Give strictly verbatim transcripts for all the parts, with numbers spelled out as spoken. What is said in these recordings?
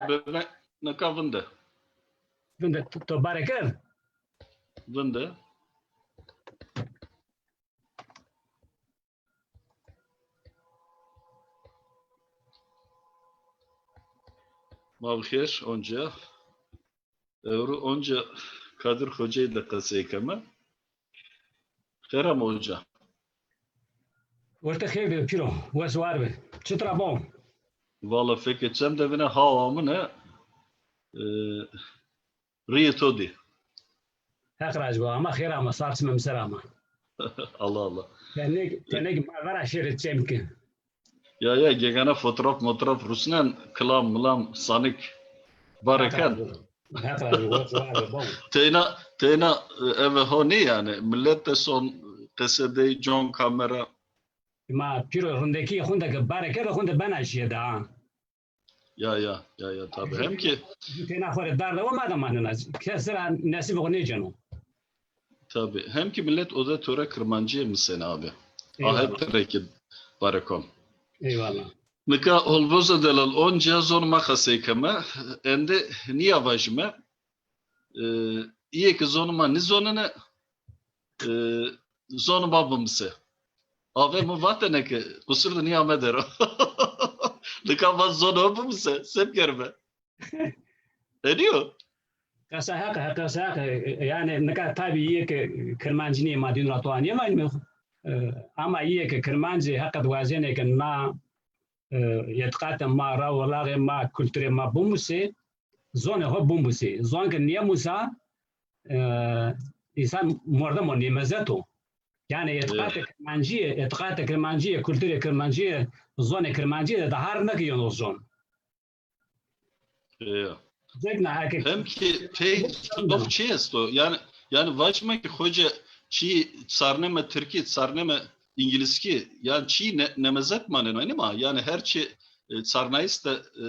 Bebe, nika vinde. Vinde, to, to bare kir? Vinde. Ma bi xêr, onca. Ewro onca Kadir Hocayî de qesey keme. Xêr ama hoca. Wertê xêr be pîro, wes war be. Çitur a bawo? Valla fekê çem de vine hawa min e, e, rîyê to dî. Heq razî bo, ama xêr ama, sar çime mi ser ama. Allah Allah. Tenêk, tenêk ma vera şêrê çem ki. Ya, ya, gegana fotoğraf motraf rusnen, kilam milam, sanik. Bareken. Heq razî bo, heq razî bo, wes war be, bawo. Teyna, teyna, e, eve ho nî yani. Millet de son qese dey, con kamera. Ma pîro rindekî xunde ke bareke de xunde bena şîye de ha. Ya, ya, ya, ya, tabii. Hem ki tena xo rê dar de o ma da manena. Kes ra nesîb xo nêceno. Tabii. Hem ki millet o de to rê Kirmancîye misêne abi. Eyvallah. Ahet reki barekon. Eyvallah. Nika holvoza delal onca zon ma qesey keme, ende nîya vajime. E, îyê ke zonê ma nîzonêne, e, zonê ma bimise. Ave mi vatene ke qusur de nîyamedero. Nika va zonê ho bimise, se bikerime? Enîyo? Qesa heq e, qesa heq e. Yani nika tabî îyê ke Kirmancî nîyê ma dîn ra to anîye vajîme. E, ama îyê ke Kirmancî heqet wazenê ke na e, îtîqatê ma, ra û laxê ma, kulturê ma bimusê, zonê xo bimusê. Zon ke nêmusa, e, însan mordemo nêmezet o. Yanî îtîqatê kirmancîye, îtîqatê kirmancîye, kulturê kirmancîye, zonê kirmancîye de daha rindek yeno zon. Eya. Hem ki pey dof çi esto? Yani, yani vajime ki hoca çi çarneme tirkî, çarneme îngilizkî, yani çi ne, nemezet maneno, enî ma? Yani her çi, e, çarnayîs de, e,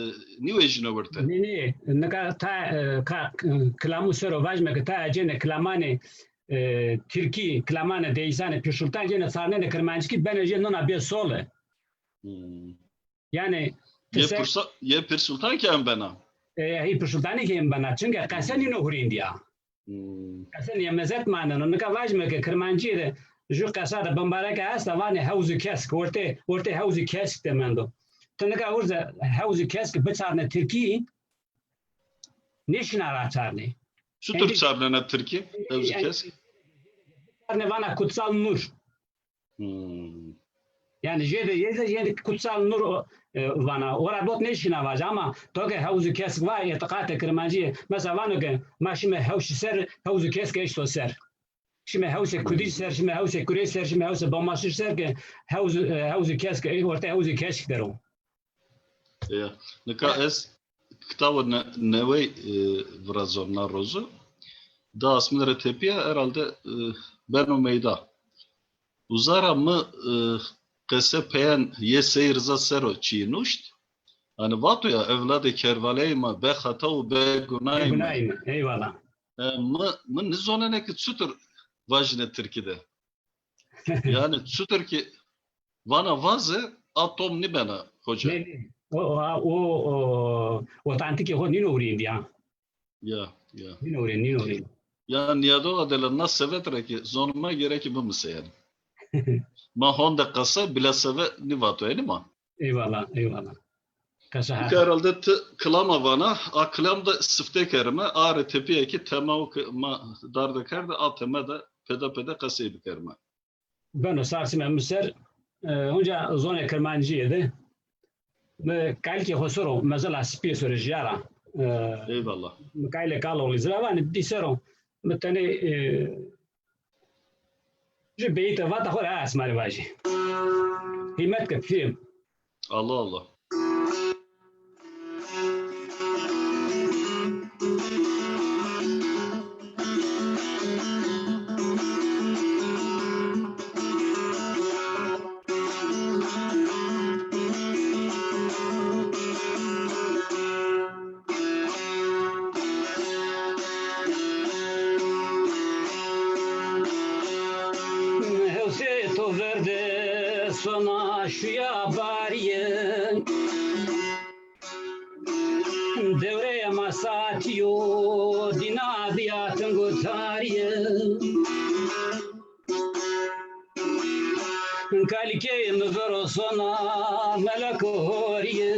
nîwejîno wirte. Nê, nê, nika ta, e, ka, e, kilamu sero vajime ki ta ecêne kilamanê, e, tirkî, kilamanê deyîsanê pîrsultan cêne çarnenê kirmanckî bene jê nona bê sole. Hmm. Yani, yê pirsa-, yê pîrsultan ki en bena. E, hî pîrsultanî ki en bena. Çunke qese nîno hurîndîya. Hmm. Qese nîya mezet maneno. Nika vajime ke kirmancîye de ju qesa de bimbareke esta, vanê hewzî kesk, ortê, ortê hewzî kesk de mendo. Ti nika urze hewzî kesk biçarne tirkî, nêşîna ra çarnê. Çutur çarnena tirkî hewzî kesk? Çarnê vana Kutsal Nur. Hmm. Yani jê de, jê de, jê de Kutsal Nur o, e, vana. Ora dot nêşîna vaja ama to ke hewzî kesk va, îtîqatê kirmancîye. Mesela vano ke ma şîme hewşî ser, hewzî kesk eşto ser. Şîme hewsê kudî ser, şîme hewsê kurê ser, şîme hewsê bamaşî ser ke hewzî, e, hewzî kesk, e, ortê hewzî kesk der o. Ya, nika ez kitabo ne-, newey, e, virazon na rozu. Da asmîn re tepîya herhalde, e, beno meyda. Uza ra mi, e, qese peyen yê Sey Riza ser o çî nuşt. Hani vato ya, evladê kervaleyê ma be xeta û be gunayê ma. Be gunayê ma, eyvallah. E, mi, mi nizonene ki çutur vajine tirkî de. Yani çutur ki vana vaze, a tom nîbena hoca. Nê, nê. O, o, o, o, otantîkê xo nîno hurîndî ya. Ya, ya. Nîno hurîn, nîno hurîn. Ya nîyadoxa delal na seve de ki zonê ma gerek ki bimise yani. Ma honde qese bila seve nîvato, enî ma? Eyvallah, eyvallah. Qese ha. Herhalde ti kilama vana, a kilam de sifte kerime, a rê tepîya ki tema o ki ma darde kerde, a teme de pede pede qesey bikerime. Beno, sar sime mi ser, e, hunca zonê kirmancîye de mi kalikê xo ser o, mezela sipîye ser o jîya ra. E, eyvallah. Mi kaylê Kaloxlî zira vanê, dî ser o, mi tenê, e, ju beyîte vata xo ra esma rê vajî. Hîmet ke pîrê mi. Allah Allah. Hewsê to verde sona şuya barîye. Ewrê ma satiyo, dîna diya ting û tarî ye. Kalkê mi viro sona melek û horî ye.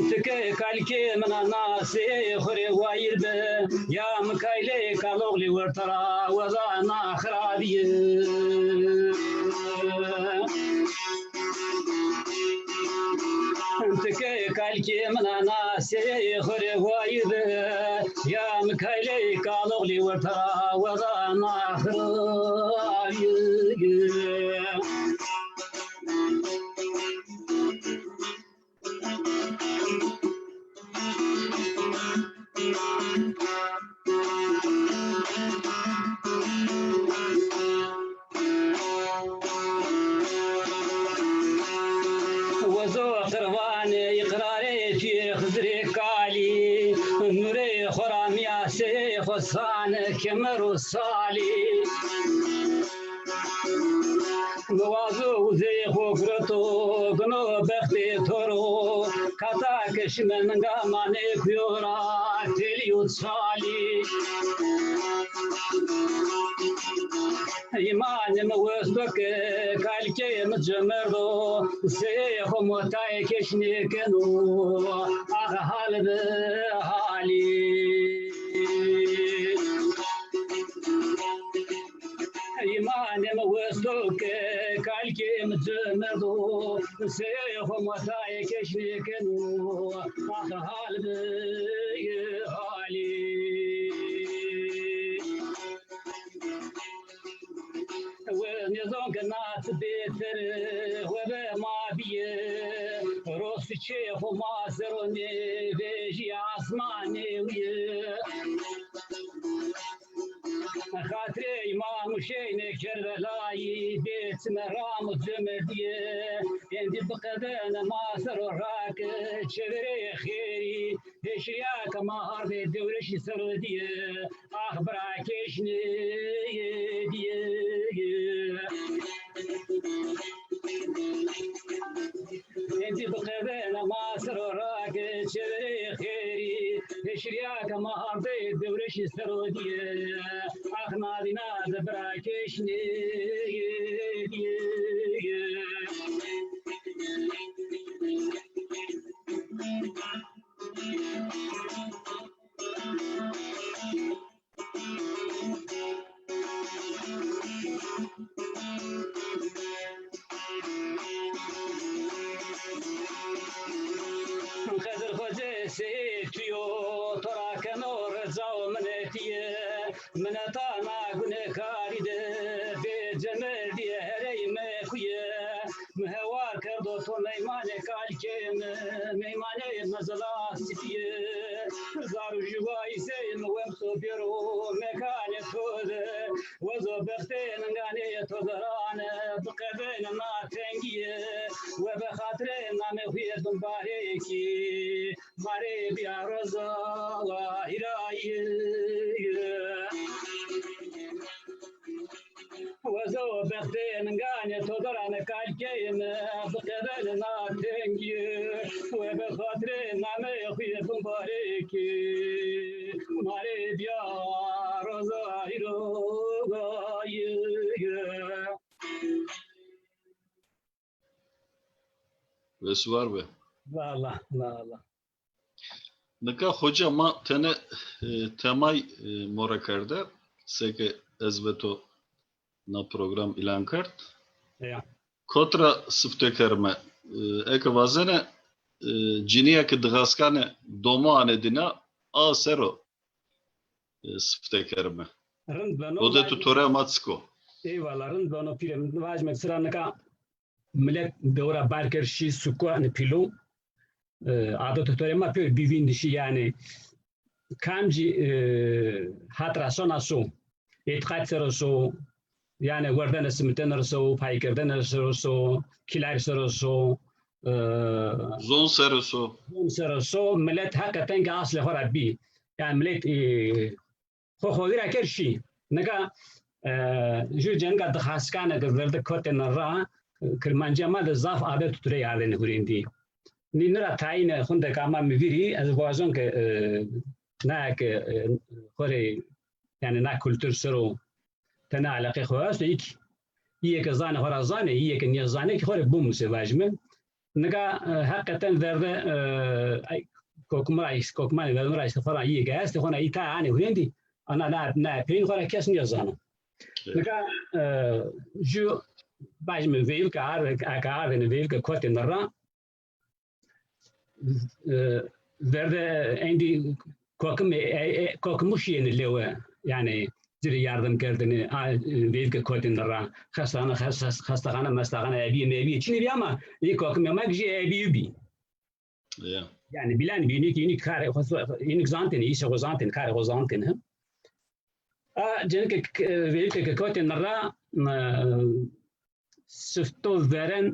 Ti ke kalkê min a nasê xo rê wayîr be, ya Mikaîlê kaloxlî wertera weza na xirabî ye. Ti ke kalkê min a nasê xo rê wayîr be, ya Mikaîlê kaloxlî wertera weza na xirabî ye. Wezo qirvanê îqrarê pîrê Xizirê kalî, nûrê xo ra mîyasê xo sane kemer û salî. Mi wazo uzê xo girito, gino bextê to ro, kata ke şime ninga manê kuyo ra, telî û çalî. Îmanê mi westo ke kalkê mi cimirdo, seyê xo motayê keş nêkeno, ax hal bi halî. Îmanê mi westo ke kalkê mi cimirdo, seyê xo motayê keş nêkeno, ax hal bi halî. Wez nêzon ke na ti bêtir webe ma bîye, rost çê xo ma ser o nêvejîye, asmanê wîye. Xatirê Îmam Huseyne Kerbelayî, bê çime ram û cimidîye, êndî biqedene ma ser o rake çeverê xêrî, hêşrîya ke ma ardê dewreşî ser o dîye, ax bira keşnê dîye. Êndî biqedene ma ser o rake çeverê xêrî, hêşrîya ke ma ardê dewreşî ser o dîye, ax nadîna de bira keşnê dîye. Xedir Xoce seyê tu yo, to ra keno rica û minetîye, mineta na gunekarî de, bê cemerdîye herey mekuye. Mi hewar kerdo to meymanê kalkê mi, meymanê mi zila sipî ye. Zar û jûvayî sey mi wemso bêro mekanê to de. Wezo bextê ninganê to de rane, biqedêne na tengîye. We be xatirê namê xo yê bimbarekî, ma rê bîya roza wahîrayî. Wezo bextê ninganê to de rane kalkê mi, biqedêne na tengî, we be xatirê nameyê xo yê bimbarekî, ma rê bîya roza hîroyî. Wes û war be. Wala, wala. Nika xoca ma tene, e, temay, e, more kerde, seke ez ve to na program îlan kerd. Ya. Kot ra sifte kerime? E, eke vazene, e, cinîya ke dixaskane domo ane dîna, a ser o, e, sifte kerime. Rind beno. O de tu tore ma çik o? Eyvallah, rind beno pîrê. Vajime sira nika milet dewra bar kerd şî suku, hanî pîlo. E, adet û torê ma pêro bîvîn di şî, yanî kamcî, e, hat ra sona so, îtîqat ser o so, yanî werdene simitene ser o so, paykerdene ser o so, kîlay ser o so, e, zon ser o so. Zon ser o so, milet heqeten ke aslê xo ra bî. Yanî milet, e, xo xo vîra kerd şî. Nika, e, jû cenga dixaskane ke verde kotêne ra, e, Kirmancîya ma de zaf adet û torey ardêne hurêndî. Nî nira tayîne xunde ke ama mi vîrî, ez wazon ke, e, na ke, e, xo rê, yanî na kultur ser o tene eleqê xo esto, îk, îyê ke zanê xo ra zanê, îyê ke nêzanê kî xo rê bimuse vajîme. Nika, e, heqeten verde, e, ay, kokimî ra îşte, kokimanê verdimî ra îşte xo ra îyê ke estê, xo ra îta anê huyendî, ana na, na peyn xo ra kes nêzano. Evet. Nika, e, ju vajîme veyvike ard-, eke ardêne veyvike kotê mi ra, e, verde endî kokimê, e, e, kokimû şîyêne lewe, yanî ci rê yardim kerdêne, a, e, veyvike kotê mi ra, xestexane, xes-, xes-, xestexane, mestexane, ebîye mebîye, çinî bî ama, ê kokimê ma kî jê ebîye bî. Ya. Yanî bîlanî bî, înîk, înîk karê xo, înîk zantêne, îşê xo zantêne, karê xo zantêne. A, cenike k-, k-, veyvike ke kotêne ra, e, sifto veren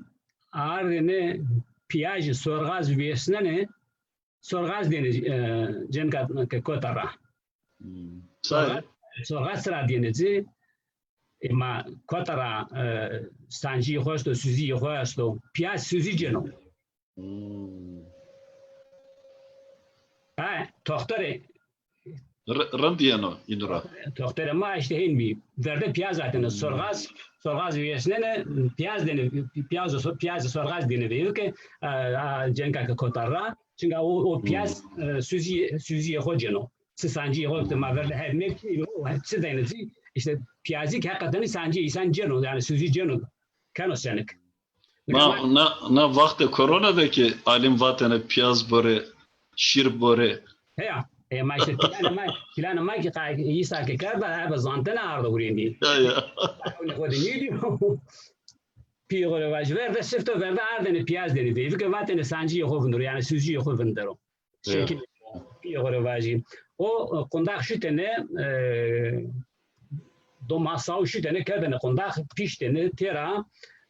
ardêne pîyajî sorxaz vêsnenê, sorxaz dêne, e, cenika ke kota ra. Hmm. Sorxaz, sorxaz sira dêne ci, ê ma kota ra, e, sancîyê xo esto, suzîyê xo esto. Pîyaz suzî cêno. Hmm. Ha, toxtorê. R-, rind yeno îno ra. Toxtorê ma îşte hên bî. Verde pîyaz vatêne, hmm, sorxaz, sorxaz vêsnenê, pîyaz dêne, pîyaz, pîyaz sorxaz dêne veyvike, a, a, cenka ke kota ra. Çinka o, o pîyaz, hmm, e, suzî, suzîyê xo cêno. Çi sancîyê xo ke ma verde heb meb, çi dêne ci, îşte pîyazî kî heqeten sancîyê îsan cêno, yanî suzî cêno. Keno senik. Na, na, na wextê korona de kî alim vatêne pîyaz borê, şîr borê. Heya, e, ma îşte planê ma, planê ma kî qa-, îsa ke kerda, ebe zantene ardo hurêndî. Ya, ya. Xo de nêdîyo. Pîyê xo rê vajî, verde sifto verde ardêne pîyaz dêne veyvike, vatêne sancîyê xo vindero, yanî suzîyê xo vindero. Ya. Şekil pîyê xo rê vajî. O, e, qundax şutêne, e, doman saw şutêne, kerdêne qundax, pîştêne, têra,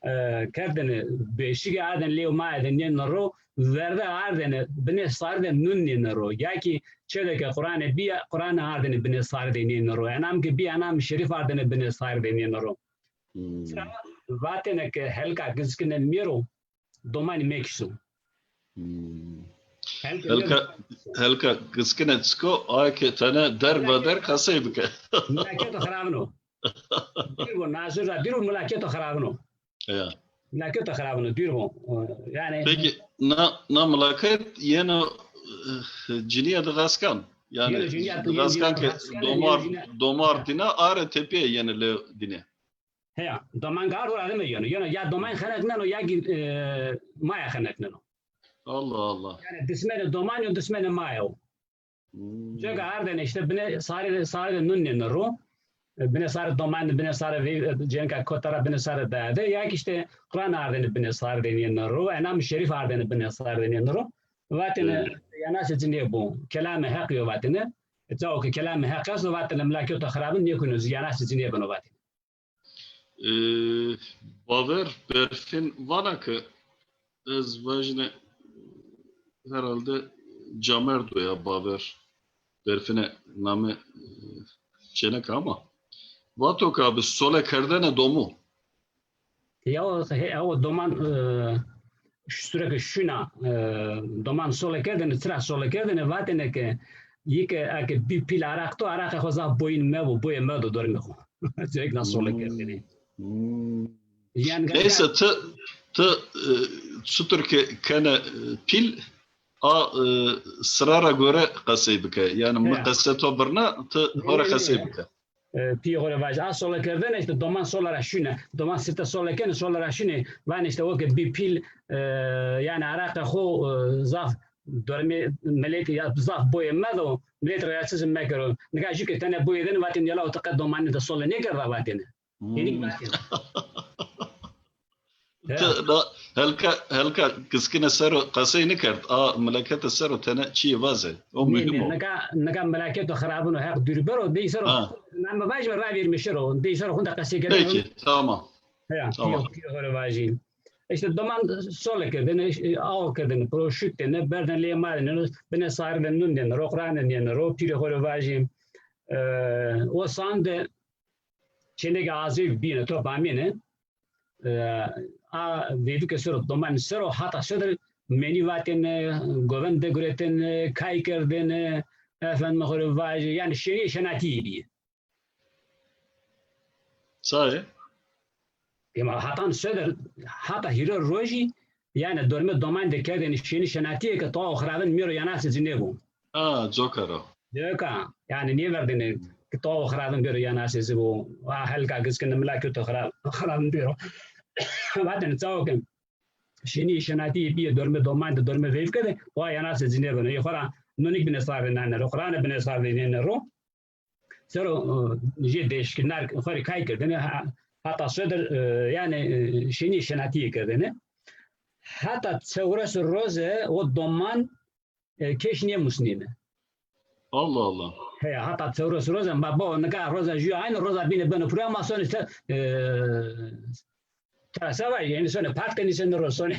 e, kerdêne beşîge, ardêne lêw maye de nêne ro, verde ardêne binê sarî de nun nêne ro. Ya kî çê de ke Quranê bîya, Quranê ardêne binê sarî de nêne ro. Enam ke bî, enam şerîf ardêne binê sarî de nêne ro. Hmm. Vatêne ke helka gizkine mêro, domanî mekîso. Hmm. Helka, helka, helka gizkine çik o, aye ke tene der ve der qesey bike. Milaketo xirabin o. Dûr bo, Nasir ra dûr bo, milaketo xirabin o. Ya. Milaketo xirabin o, dûr bo. Yanî. Peki, na, na milaket yeno, e, cinîya di qeskan? Yanî, yeno cinîya di, di qeskan ke domar, domar dîna, are tepîye yenê lew dîne. Heya, doman gar hura de mi yeno. Yeno ya doman xeneqneno ya kî, e, maya xeneqneno. Allah Allah. Yanî dismenê doman yo, dismenê maya yo. Hmm. Cenka ardêne îşte binê sarî de, sarî de nun nêne ro. E, binê sarî doman de, binê sarî vey-, e, cenka kota ra binê sarî daya de. Ya kî îşte Quran ardêne binê sarî de nêne ro. Enam şerîf ardêne binê sarî de nêne ro. Vatêne, hmm, ya na se ci nêbo. Kelamê Heq yo vatêne. E, cao ke kelamê Heq esto vatêne milaketo xirabin nêkuno, ya na se ci nêbeno vatêne. E, Baver Berfin vana ke ez vajine herhalde camerdo ya Baver Berfine name, e, çêneke ama vato ke abi sole kerdene domu. Ya o, he, o doman, e, sure ke şuna, e, doman sole kerdene, çira sole kerdene, vatene ke yê ke eke bî pîl araq to, araqê xo zaf boyin mebo, boyê medo dormê xo. Cêk na sole kerdene. Hmm. Yanî neyse, ti, ti, e, çutur ke kene, e, pîl, a, e, sira ra gore qesey bike. Yanî mi qesê to birna, ti ho ra qesey bike. E, pîyê xo rê vajî. A sole kerdene îşte doman sola ra şune. Doman sifte sole kene, sola ra şune. Vanê îşte o ke bî pîl, e, yanî araqê xo, e, zaf dormê miletî ya zaf boyê medo, miletî ra ya çi zî mekero. Nika jû ke tene boyê dene vatêne yala o ti qet domanî de sole nêkerda vatêne. Hmm. Hênik vatêne. Ti na helka, helka giskine ser o qesey nêkerd. A milakete ser o tene çîyê vaze. O muhîm o. Nika, nika milaketo xirabin o, Heq dûr bero. Dey ser o, na mi vajîme ravêrîme şiro. Dey ser o xunde qesey kerdene. Peki, tamam. Heya, tamam. Pîyê, pîyê xo rê vajî. Îşte doman sole kerdene, îşte, aw kerdene, piro şutêne, berdene lê ma de nêne, binê sarî de nun dêne ro, Quran de nêne ro, pîrê xo rê vajî. E, o san de çêneke azê bîne, top amêne. E, a veyvike ser o, domanî ser o, hata sodir menî vatêne, govend de guretêne, kay kerdêne, efendime xo rê vajî, yanî şênîyê şenatîye bîye. Çayê? Ema hatan sodir, hata hîrê rojî, yanî dormê doman de kerdêne şênî şenatîye ke toa û xiravin mêro yanasê ci nêbo. Ha, coka ra. Coka, yanî nêverdêne ke toa û xiravin bêro yanasê ci bo. A helka giz ke nimila kewto xira-, xiravin bêro. Vatêne çawo ke şênî şenatîye bîye dormê doman de, dormê veyvike de, toa yanasê ci nêbeno. Ê xo ra nonîk binê sar vênenê ro, qurane binê sar vênenê ro. Sero, e, jê deşkinar xo rê kay kerdêne, ha-, hata sodir, e, yanî, e, şênî şenatîye kerdêne. Hata çewres roze o doman, e, keş nêmusnêne. Allah Allah. Heya, hata çewres roze, ma bo, nika roza jû ayno, roza bîne beno piro, ma sonê se, e, Tera se vajî, yanî sonê park tenîsê niro sonê.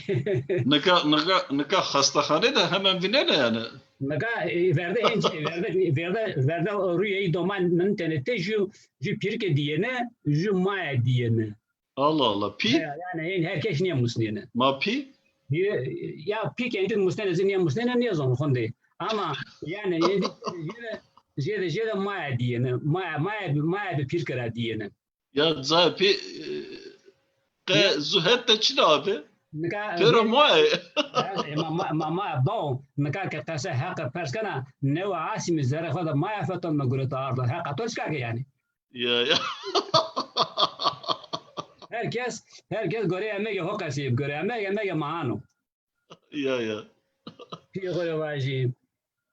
Nika, nika, nika xestexane de hemen vînenê yanî. Nika, e, verde hên, verde, verde, verde rûyê ey doman min tenê tê jû, jû pîrke dîyêne, jû maya dîyêne. Allah Allah. Pî? Ya, yanî hên her keş nêmusnêne. Ma pî? Ya, ya pî ke endî musnêne, zî nêmusnêne, nêzon xondê. Ama yanî endî jêde, jêde, jêde maya dîyêne. Maya, maya, maya bi pîrke ra dîyêne. Ya zayê pê, e, qe zu het de çin abi? Nika pêro moe. Ma, ma, ma, ma, bawo, nika ke qese heqe pers kena, newe asî mi zerrê xo de maya feton mi gureto ardo. Heqa to çika ke yanî? Ya, ya. Her kes, her kes goreyê emegê xo qesey, goreyê emegê, emegê ma ano. Ya, ya. Pîyê xo rê vajî.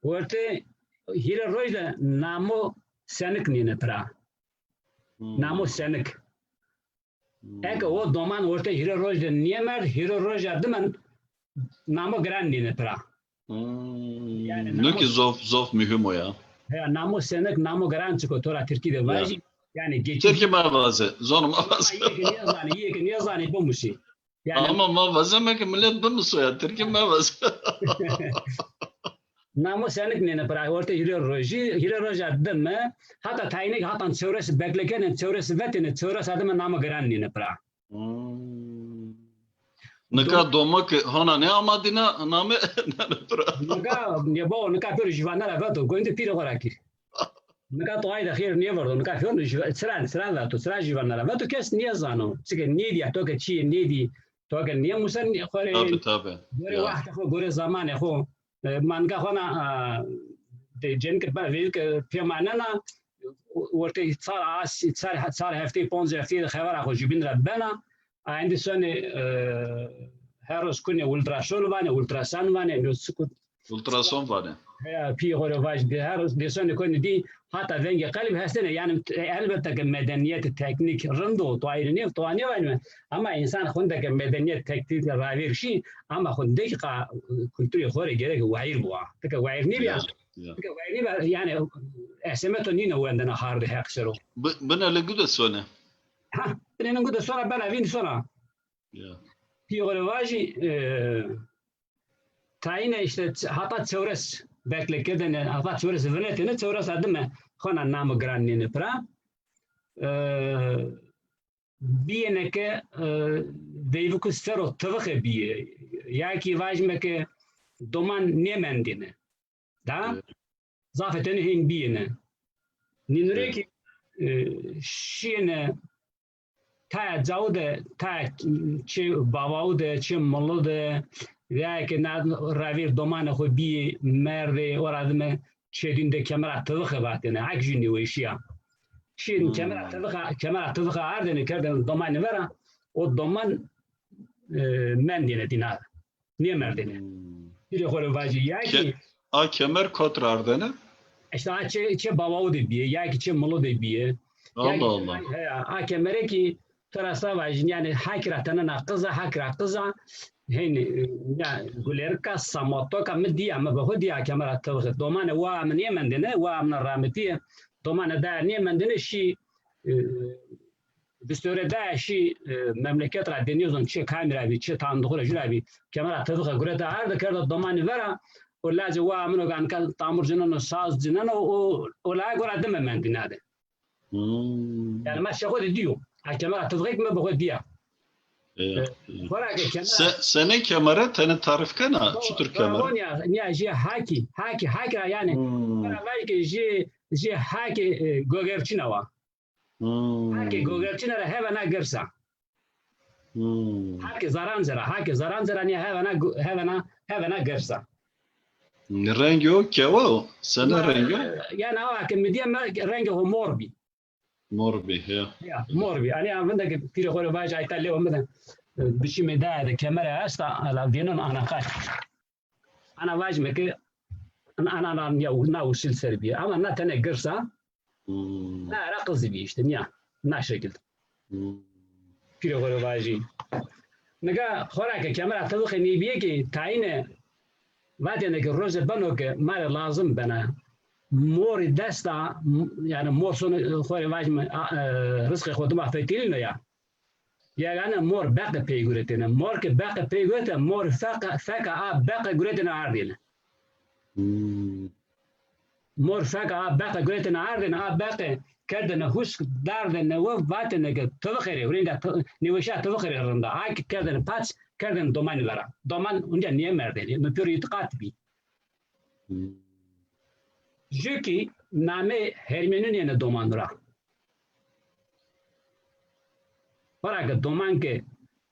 Wertê hîrê roj de namo senik nîne pira. Hmm. Namo senik. Hmm. Eke o doman wertê hîrê roj de nêmerd, hîrê roja dime namo giran nîne pira. Hmm. Yanî namo, no ki zof, zof muhîm o ya. Heya, namo senik, namo giran çiko to ra tirkî de vajî. Yanî geçici. Tirkî ma vaze, zonê ma vaze. Yê ke nêzanê, yê ke nêzanê bimusî. Yanî ama ma vazeme ke milet bimuso ya, tirkî ma vaze. Namo senik nêne pira, ortê hîrê rojî, hîrê roja dime, hata tayîne ke hatan çewres bekle kenê, çewres vetêne, çewres a dime namo giran nêne pira. Hmm. Nika doma ke hona nêamadîna, name nêne pira. Nika, ya bo, nika pêro jîvane ra veto, goyndê pîrê xo ra kî. Nika to ay de xêr nêverdo, nika fîyon çira, çira veto, çira jîvane ra veto, kes nêzano. Çike nêdîya, to ke çîyê nêdî, to ke nêmusen, xo rê, tabi, tabi, gorê wextê xo, gorê zamanê xo. E, ma nika xo na, a, de cenike ba veyvike pêmanena, wertê çar asî, çar, çar hefteyî, ponc hefteyî de xevera xo jubîn ra bena. A endî sonê, e, her roz kunê ultrason vanê, ultrasan vanê, no çiku Ultrason vanê. Heya, pîyê xo rê vaj, de her dêsonê konî dî, hata vengê qelb hestêne. Yanî, elbette ke medenîyetê teknîk rind o, to ayrî nê, to nêvanîme. Ama însan xunde ke medenîyet teknîk ravêr şî, ama xunde kî qa kulturê xo rê gereke wayîr biwa. Ti ke wayîr nêbîya, ya, ya, ti ke wayîr nêbîya, yanî eseme to nîne wendena hardê Heq ser o. Bi-, binê lingu de sonê. Ha, binê lingu de sona, bena vîndî sona. Ya. Pîyê xo rê vajî, e, tayîne îşte ç-, hata çewres bekle kerdêne, hata çewres vinetêne, çewres a dime xo na namo giran nêne pira. E, bîyêne ke, e, veyvike ser o tivixe bîye. Ya kî vajîme ke doman nêmendêne. Da? Evet. Zafê tenê hên bîyêne. Nînurê kî, e, şîyêne taya cawu de, taya çê bavawu de, çê milu de, veya ke na ravêr domanê xo bîyê merdê, ora dime çêdîn de kemera tivixe vatêne, hak jû nêweşîya. Şîyêne kemera tivixe, kemera tivixe ardêne, kerdêne domanî vera, o doman, e, mendêne dîna de. Nêmerdêne. Hmm. Pîrê xo rê vajî. Ya kî a kemer kot ra ardêne? Îşte a çê, çê bavawu de bîye, ya kî çê milu de bîye. Allah Allah. Heya, a kemere kî to ra se vajîn, yanî hakî ra tenena qiz a, hakî ra qiz a. Hên, ya, gulerika, samotoka mi dîya, mi bi xo dîya kemera tivixe. Domanê waa mi nêmendêne, waa mi na rametîye. Domanê daya nêmendêne, şî, e, Vistorê daya şî, e, memleket ra, de nêzon çê kamî ra bî, çê tandiqû ra, jû ra bî, kemera tivixe gureta arde, kerdo domanî vera, o lacê waa min o ke anika tamur cineno, saz cineno, o, o laya gora dime mendîna de. Hmm. Yanî ma şê xo de dîyo. A kemera tivixe kî mi bi xo dîya. E, xora ke kemera... Se, senê kemere tenê tarif kena? Çutur kemere? Nîya, nîya jê hakî, hakî, hakî ra yanî. Hmm. Xora vajî ke jê, jê hakî, e, gogerçîna wa. Hmm. Hakê gogerçîne ra hevena girsa. Hmm. Hakê zarancî ra, hakê zarancî ra nîya hevena gu-, hevena, hevena girsa. Rengê o kewe o? Sene rengê o? Yanî awa ke mi dîye mi rengê xo mor bî. Mor bî, ya. Ya, mor bî. Yanî ya vinde ke pîrê xo rê vajî ayta lê o mi de, e, biçîmê daye de kemere esta, ala vênon ana qat. Ana vajîme ke ana, ana, ana ya na usul ser bîye. Ama na tene girsa, hmm, na ra qizî bî îşte, nîya. Na şekil. Hmm. Pîrê xo rê vajî. Nika xora ke kemera tewixê nêbîye kî tayîne vatêne ke roje beno ke ma rê lazim bena. Morî desta, m-, yanî mor sono xo rê vajîme, a, e, rizqê xo dima fetelîno ya. Gegane mor beqe pey guretêne. Mor ke beqe pey gurete, mor feqa, feka a beqe guretêne ardêne. Hmm. Mor feka a beqe guretêne ardêne, a beqe kerdêne husk, dardêne we, vatêne ke tewixê rê, hurênda te-, nêweşîya tewixê rê rind a. A ke kerdêne paç, kerdêne domanî vera. Doman unca nêmerdêne. Mi pêro îtîqat bî. Hmm. Jû kî namê Hermênî nêne doman ra. Xora ke doman ke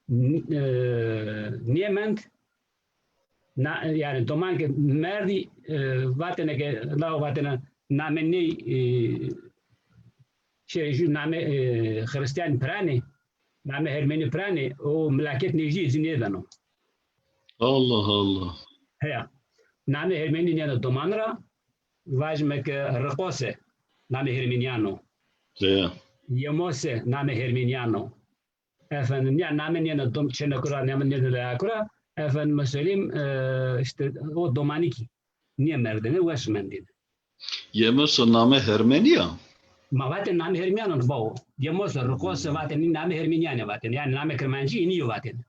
n-, e, nêmend, na, yanî doman ke merdî, e, vatêne ke, law vatêne namê ney, e, şey, jû namê, e, Xirîstîyanî piranê, namê Hermênî piranê, o milaket nêjdîyê ci nêbeno. Allah Allah. Heya. Namê Hermênî nêne doman ra, vajîme ke Riqose, namê Hermênîyan o. Heya. Yemose, namê Hermênîyan o. Efendim, ya namê nêne dom-, çênekû ra, namê nêne leyakû ra, efendime söyleyeyim, e, îşte o domanî kî nêmerdêne, weş mendêne. Yemose namê Hermenî ya? Ma vatêne namê Hermîyan o bao. Yemose, Riqose vatêne, nî namê Hermînîyan ê vatêne. Yanî namê Kirmancî înî yo vatêne.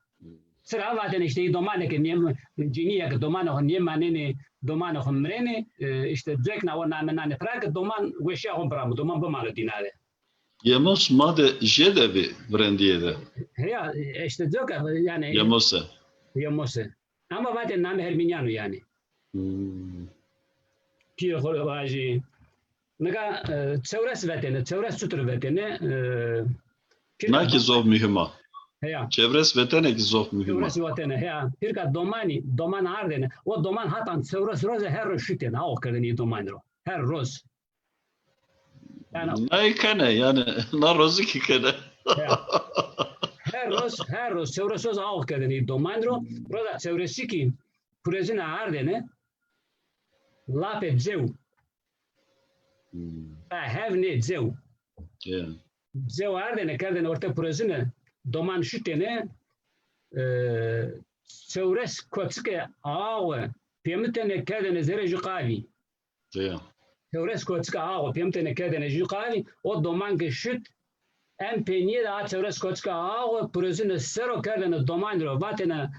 Sira vatêne îşte î domanê ke nêm-, cinîye ke domanê xo nêmanenê, domanê xo mirêne, e, îşte cêkna o name nanê pira ke doman weşîya xo biramo, doman bimano dîna de. Yemos ma de jêde bî virendîye de. Heya, e, îşte coka yanî. Yemose. Yemose. Ama vatêne namê Hermînîyan o yanî. Hmm. Pîrê xo rê vajî. Nika, e, çewres vetêne, çewres çutir vetêne, e, pîrka... Na kî zof muhîm a. Heya. Çewres vetêne kî zof muhîm a. Çewres vetêne, heya. Pîrka domanî, doman ardêne. O doman hatan çewres roze her roz şutêne, aox kerdêne î domanî ro. Her roz. Yanî nayê kenê, yanî na rozî kî kenê. Ya. Her roz, her roz çewres roz aox kerdêne î domanî ro. Roza çewresî kî purezîne ardêne lapê cew. Hmm. Ha, hev nê, cew. Ya. Cew ardêne kerdêne orte purezîne, doman şutêne, e, çewres koçikê awe pêmitêne kerdêne zerê jû qavî. Ya. Çewres koçika awe pêmitêne kerdêne jû qavî, o doman ke şut, en peynîye de a çewres koçika awe purezîne ser o kerdêne domanî ro, vatêne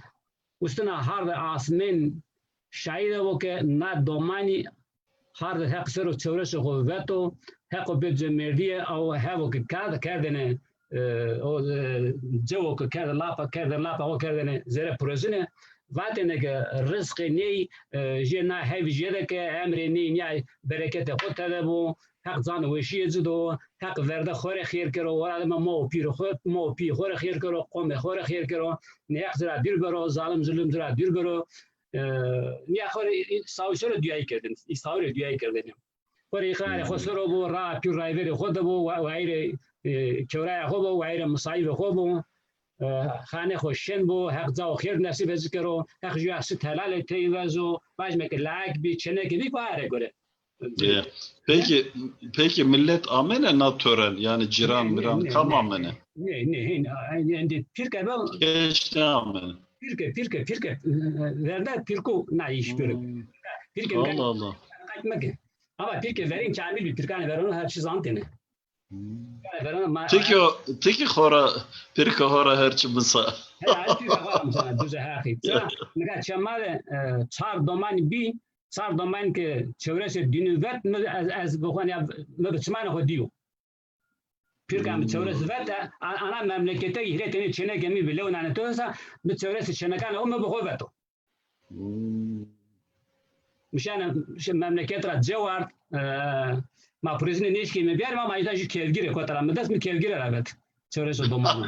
ustina hardê asmên şahîde bo ke na domanî hardê Heq ser o çewresê xo veto, Heqo bê cemêrdîye, aw hevo ke kerd-, kerdêne e, o, e, cewo ke kerde lapa, kerde lapa, o kerdêne zere purezîne. Vatêne ke rizqê ney, e, jê na hevî jêde ke emrê ney nîya bereketê xo tede bo, Heq can û weşîye ci do, Heq verde xo rê xêr kero, weladê ma, ma û pîrê xo, ma û pîyê xo rê xêr kero, qomê xo rê xêr kero, nê Heq ci ra dûr bero, zalim zulum ci ra dûr bero. E, nîya xo rê, sawî ser o duyayî kerdêne, î sawî rê duyayî kerdêne. Xo rê îqrarê xo ser o bo, raa pî rayverê xo de bo, wa-, wayîrê, e, kewraya xo bo, wayîrê misayîbê xo bo. E, xanê xo şên bo, Heq cao xêr nesîbe ci kero, Heq jûya sit helalê tey vezo, vajîme ke laek bî, çêneke bî, wayîrê gore. E, peki, peki millet amene na tören, yanî cîran, nê, nê, miran, nê, kam nê, amene? Nê, nê, hên, a, endî pîrke be. Keş nêamene. Pîrke, pîrke, pîrke, e, e, verde pîrko na îş biro. Hmm. Pîrke Allah Allah. Qayt meke. Ama pîrke verên kamil bî, pîrkanê verano her çî zantêne. Hmm. Pîrkanê verano ma... Ti kî o, ti kî xora, pîrka xora her çî misa. He, ay pîrka xora misa, duze heqî. Ça, nika çê ma de, e, çar domanî bî, çar domanî ke çewresê dînî vet, mi ez, ez bi xo ya, mi bi çimanê xo dîyo. Pîrka mi çewres vet, a-, ana memlekete hîrê tenê çêneke mi bi lew nane to sa, mi çewres çênekane o mi bi xo veto. Hmm. Mi şane, şi memleket ra ceward, e, ma purêsine nêşkî mi biyar, ma, ma îta jü kevgire kota ra mi dest, mi kevgire ra vet. Çewres o doman.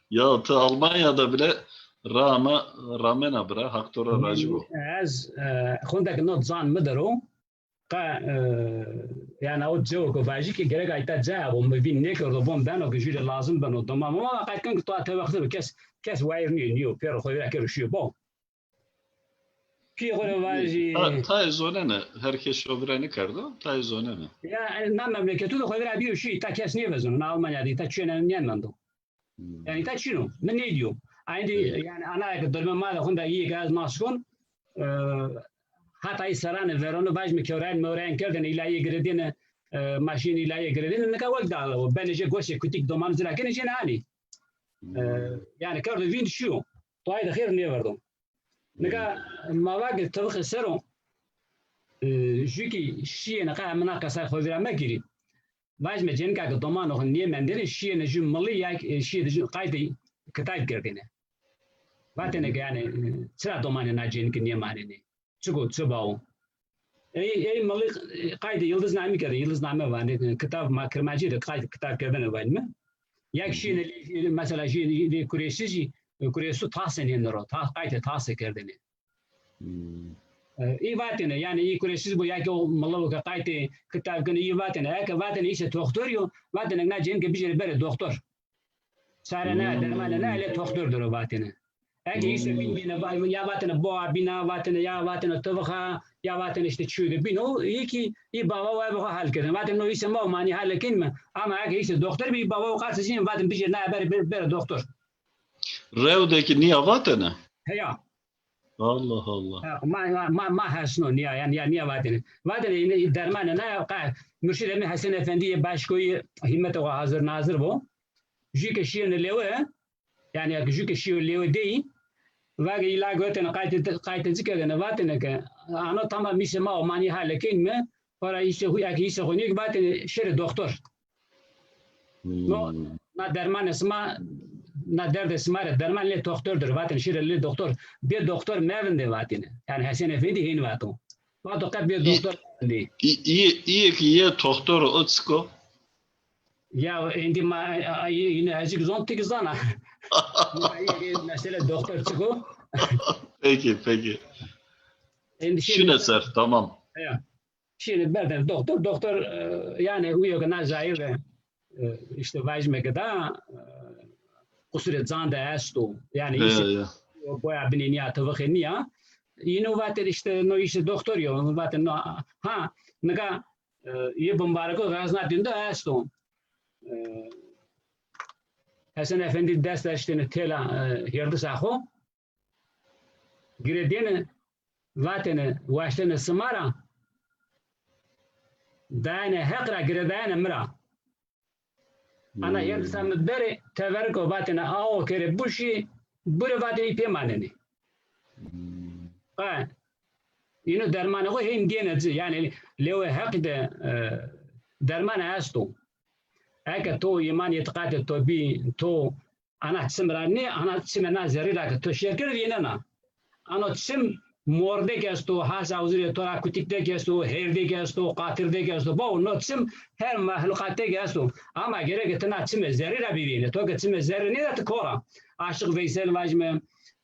Ya ti Almanya'da bile rama, ramena bira, Hak to ra razî bo. Ez, e, xundek no zan mi dero, Qa, e, yani o cewek o vajî ki gerek ayta caya bo, mi vîn nêkerdo, bon beno ki jüre lazim beno, doman, ama qayt ken ki to ate wexti bi kes, kes wayir niyo, niyo, pêro xo vira kero şiyo, bon. Pî xo ra vajî. Ta, tayê zonene, her kes şo vira nêkerdo, tayê zonene. Ya, e, na memleketu de xo vira biyo şiyo, ta kes nêvezono, na Almanya de, ta çiyene nêmendo. Hmm. Yani ta çino, mi nêdiyo. Aynı yani ana ki durme ma de xunda iyi ki ez nas kon, e, hatayı serane veronu vaj mi kewren mewren kerdene, ilaye giredene, e, maşin ilaye giredene, nika wek da o, benece gosê kutik doman zira kene jene ani. E, yani kerdo vînd şiyo. Toay de xêr nêverdo. Nika ma va ki tevixi sero, e, jü ki şiyene qa emina qesay xo vira mekirî. Vajme cênika ke domano xo nêmendêne, şiyêne jü milî ya, e, şiyêne jü qaytê kitab kerdêne. Vatêne ke yani, e, çira domanê na cênike nêmanêne? Çik o, çi bawo? Ey, ey milî, e, qaytê yildiznamî kerdêne, yildizname vanê, e, kitab ma kirmancî de qaytê kitab kerdêne vanîme. Ya ki şiyêne, e, mesela jü, e, kurêsî jî, e, kurêsu tasê nênero, ta-, qaytê tasê kerdêne. Hmm. E, î vatêne, yani î kurêsîz bo ya ki o milewo ke qaytê kitab kenê, î vatêne, eke vatêne îse doxtor yo, vatêne na cênike bijêrê berê doxtor. Çare ne, dermane ne, lê doxtor dero vatêne. Eke îse bîn bîne, va-, ya vatêne boğa bîna, vatêne ya vatêne tivixa, ya vatêne işte çiyo de bîn o, î ki î bava wa bi xo hal kerdêne. Vatêne no îse ma o, manî hal kenîme. Ama eke îse doxtor bî, bava o qasê jî vatêne bijêrê na berê, berê, berê doxtor. Rew de ki nîya vatêne? Heya. Allah Allah. Ha, ma, ma, ma, ma hesno nîya, yani ya nîya vatêne. Vatêne yine dermane na ya, qa, murşidê mi Hesen Efendî yê Başkoyî hîmmetê xo hazir nazir bo. Jü ke şiyêne lewe, yani ya ki jü ke şiyo lewe dey, vage îla gotêne qaytê, qaytê ci kerdêne, vatêne ke, ano tamam îse ma o, manî hale kenîme, ora îse xo, ya ki îse xo nîyo ki vatêne şêrê doxtor. No, na dermanê sima, na derdê sima rê derman lê doxtor dir. Vatêne şêrê lê doxtor. Bê doxtor mevindê vatêne. Yani Hesen Efendî hên vato. Vato qe bê doxtor mevindê. Î, î, îyê ki yê doxtor o çik o? Ya êndî ma, a, a, yine hecik zon tik zana. Ma îyê ki mesele doxtor çik o? Peki, peki. Êndî şêrê. Şine ser, tamam. Ya. Şîne berdene doxtor, doxtor, e, yani uyo ke na cayê de, e, işte vajîme ke da, e, qusurê can de esto. Yani îse boya binê nîya, tivixê nîya. Yine vatêne işte no îse doxtor yo, vatêne no, ha, nika, e, yê bimbareko xezna dîn de esto. E, Hesen Efendî dest eştêne têla, e, hêrdisa xo. Giredêne, vatêne, waştêne sima ra, dayene Heq ra, giredayene mi ra. Ana hêrdisa mi berê, teveriko vatêne, awo kerê buşî, burê vatêne î pê manenê. Qa, îno dermanê xo hên dîyêne ci, yani lewê Heqî de, e, dermane esto. Eke to îman îtîqatê to bî, to ana çim ra nê, ana çimê na zerrî ra ke to şêr kerd vînena. Ano çim mordek esto, has awzirê to ra kutikdek esto, hêrdek esto, qatirdek esto. Bawo no çim her mexluqatdek esto. Ama gereke ti na çimê zerrî ra bivînê. To ke çimê zerrî nêda ti kor a. Aşiq Veysel vajîme,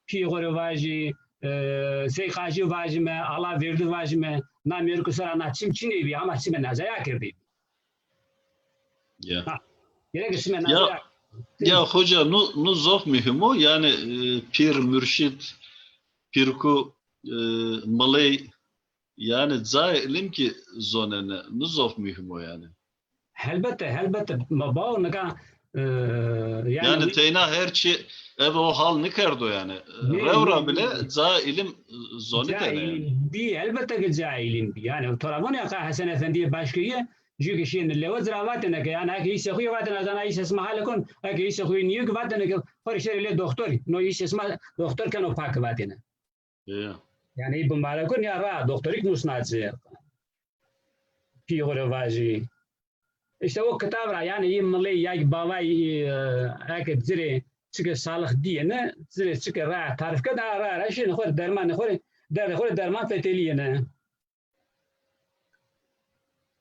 Pî Xorê vajî, e, Sey Qajî vajîme, Ala Verdî vajîme, na mêriko sera na çim çinê bî, ama çimê na caya kerdê bî. Ya. Ha, gerek sime ya, ya hoca, nu, nu zof muhîm o. Yani, e, pîr, murşîd, pîrku, e, miley, yani cayê ilim ki zonene, nu zof muhîm o yani. Helbette, helbette. Ma bawo nika, e, yani, yani teyna her çi eve o hal nikerdo yani. Nê, rew ra nê, bile nê. Cayê ilim zonitene yani. Cayê ilim bî, helbette ki cayê ilim bî. Yani to ra vûn ya ka Hesen Efendîyê Başkeyî, jû ke şîyêne lewe ci ra vatêne ke, yani, eke îsê xo yê vatêne, ez ana îsê sima hale kon, eke îsê xo yê nîyo ki vatêne ke, xo rê şêrê lê doxtorî, no îsê sima doxtor keno pak vatêne. Ya. Yani, î bimbarek o, nîya ra, doxtorî ki musna ci. Pî xo rê vajî. Îşte o kitab ra, yanî yê milê ya ki bavay, e, eke ci rê çike salix dîyêne, ci rê çike raya tarîf kerd, a raya ra şîyêne xo rê dermanê xo rê, derdê xo rê derman fetelîyêne.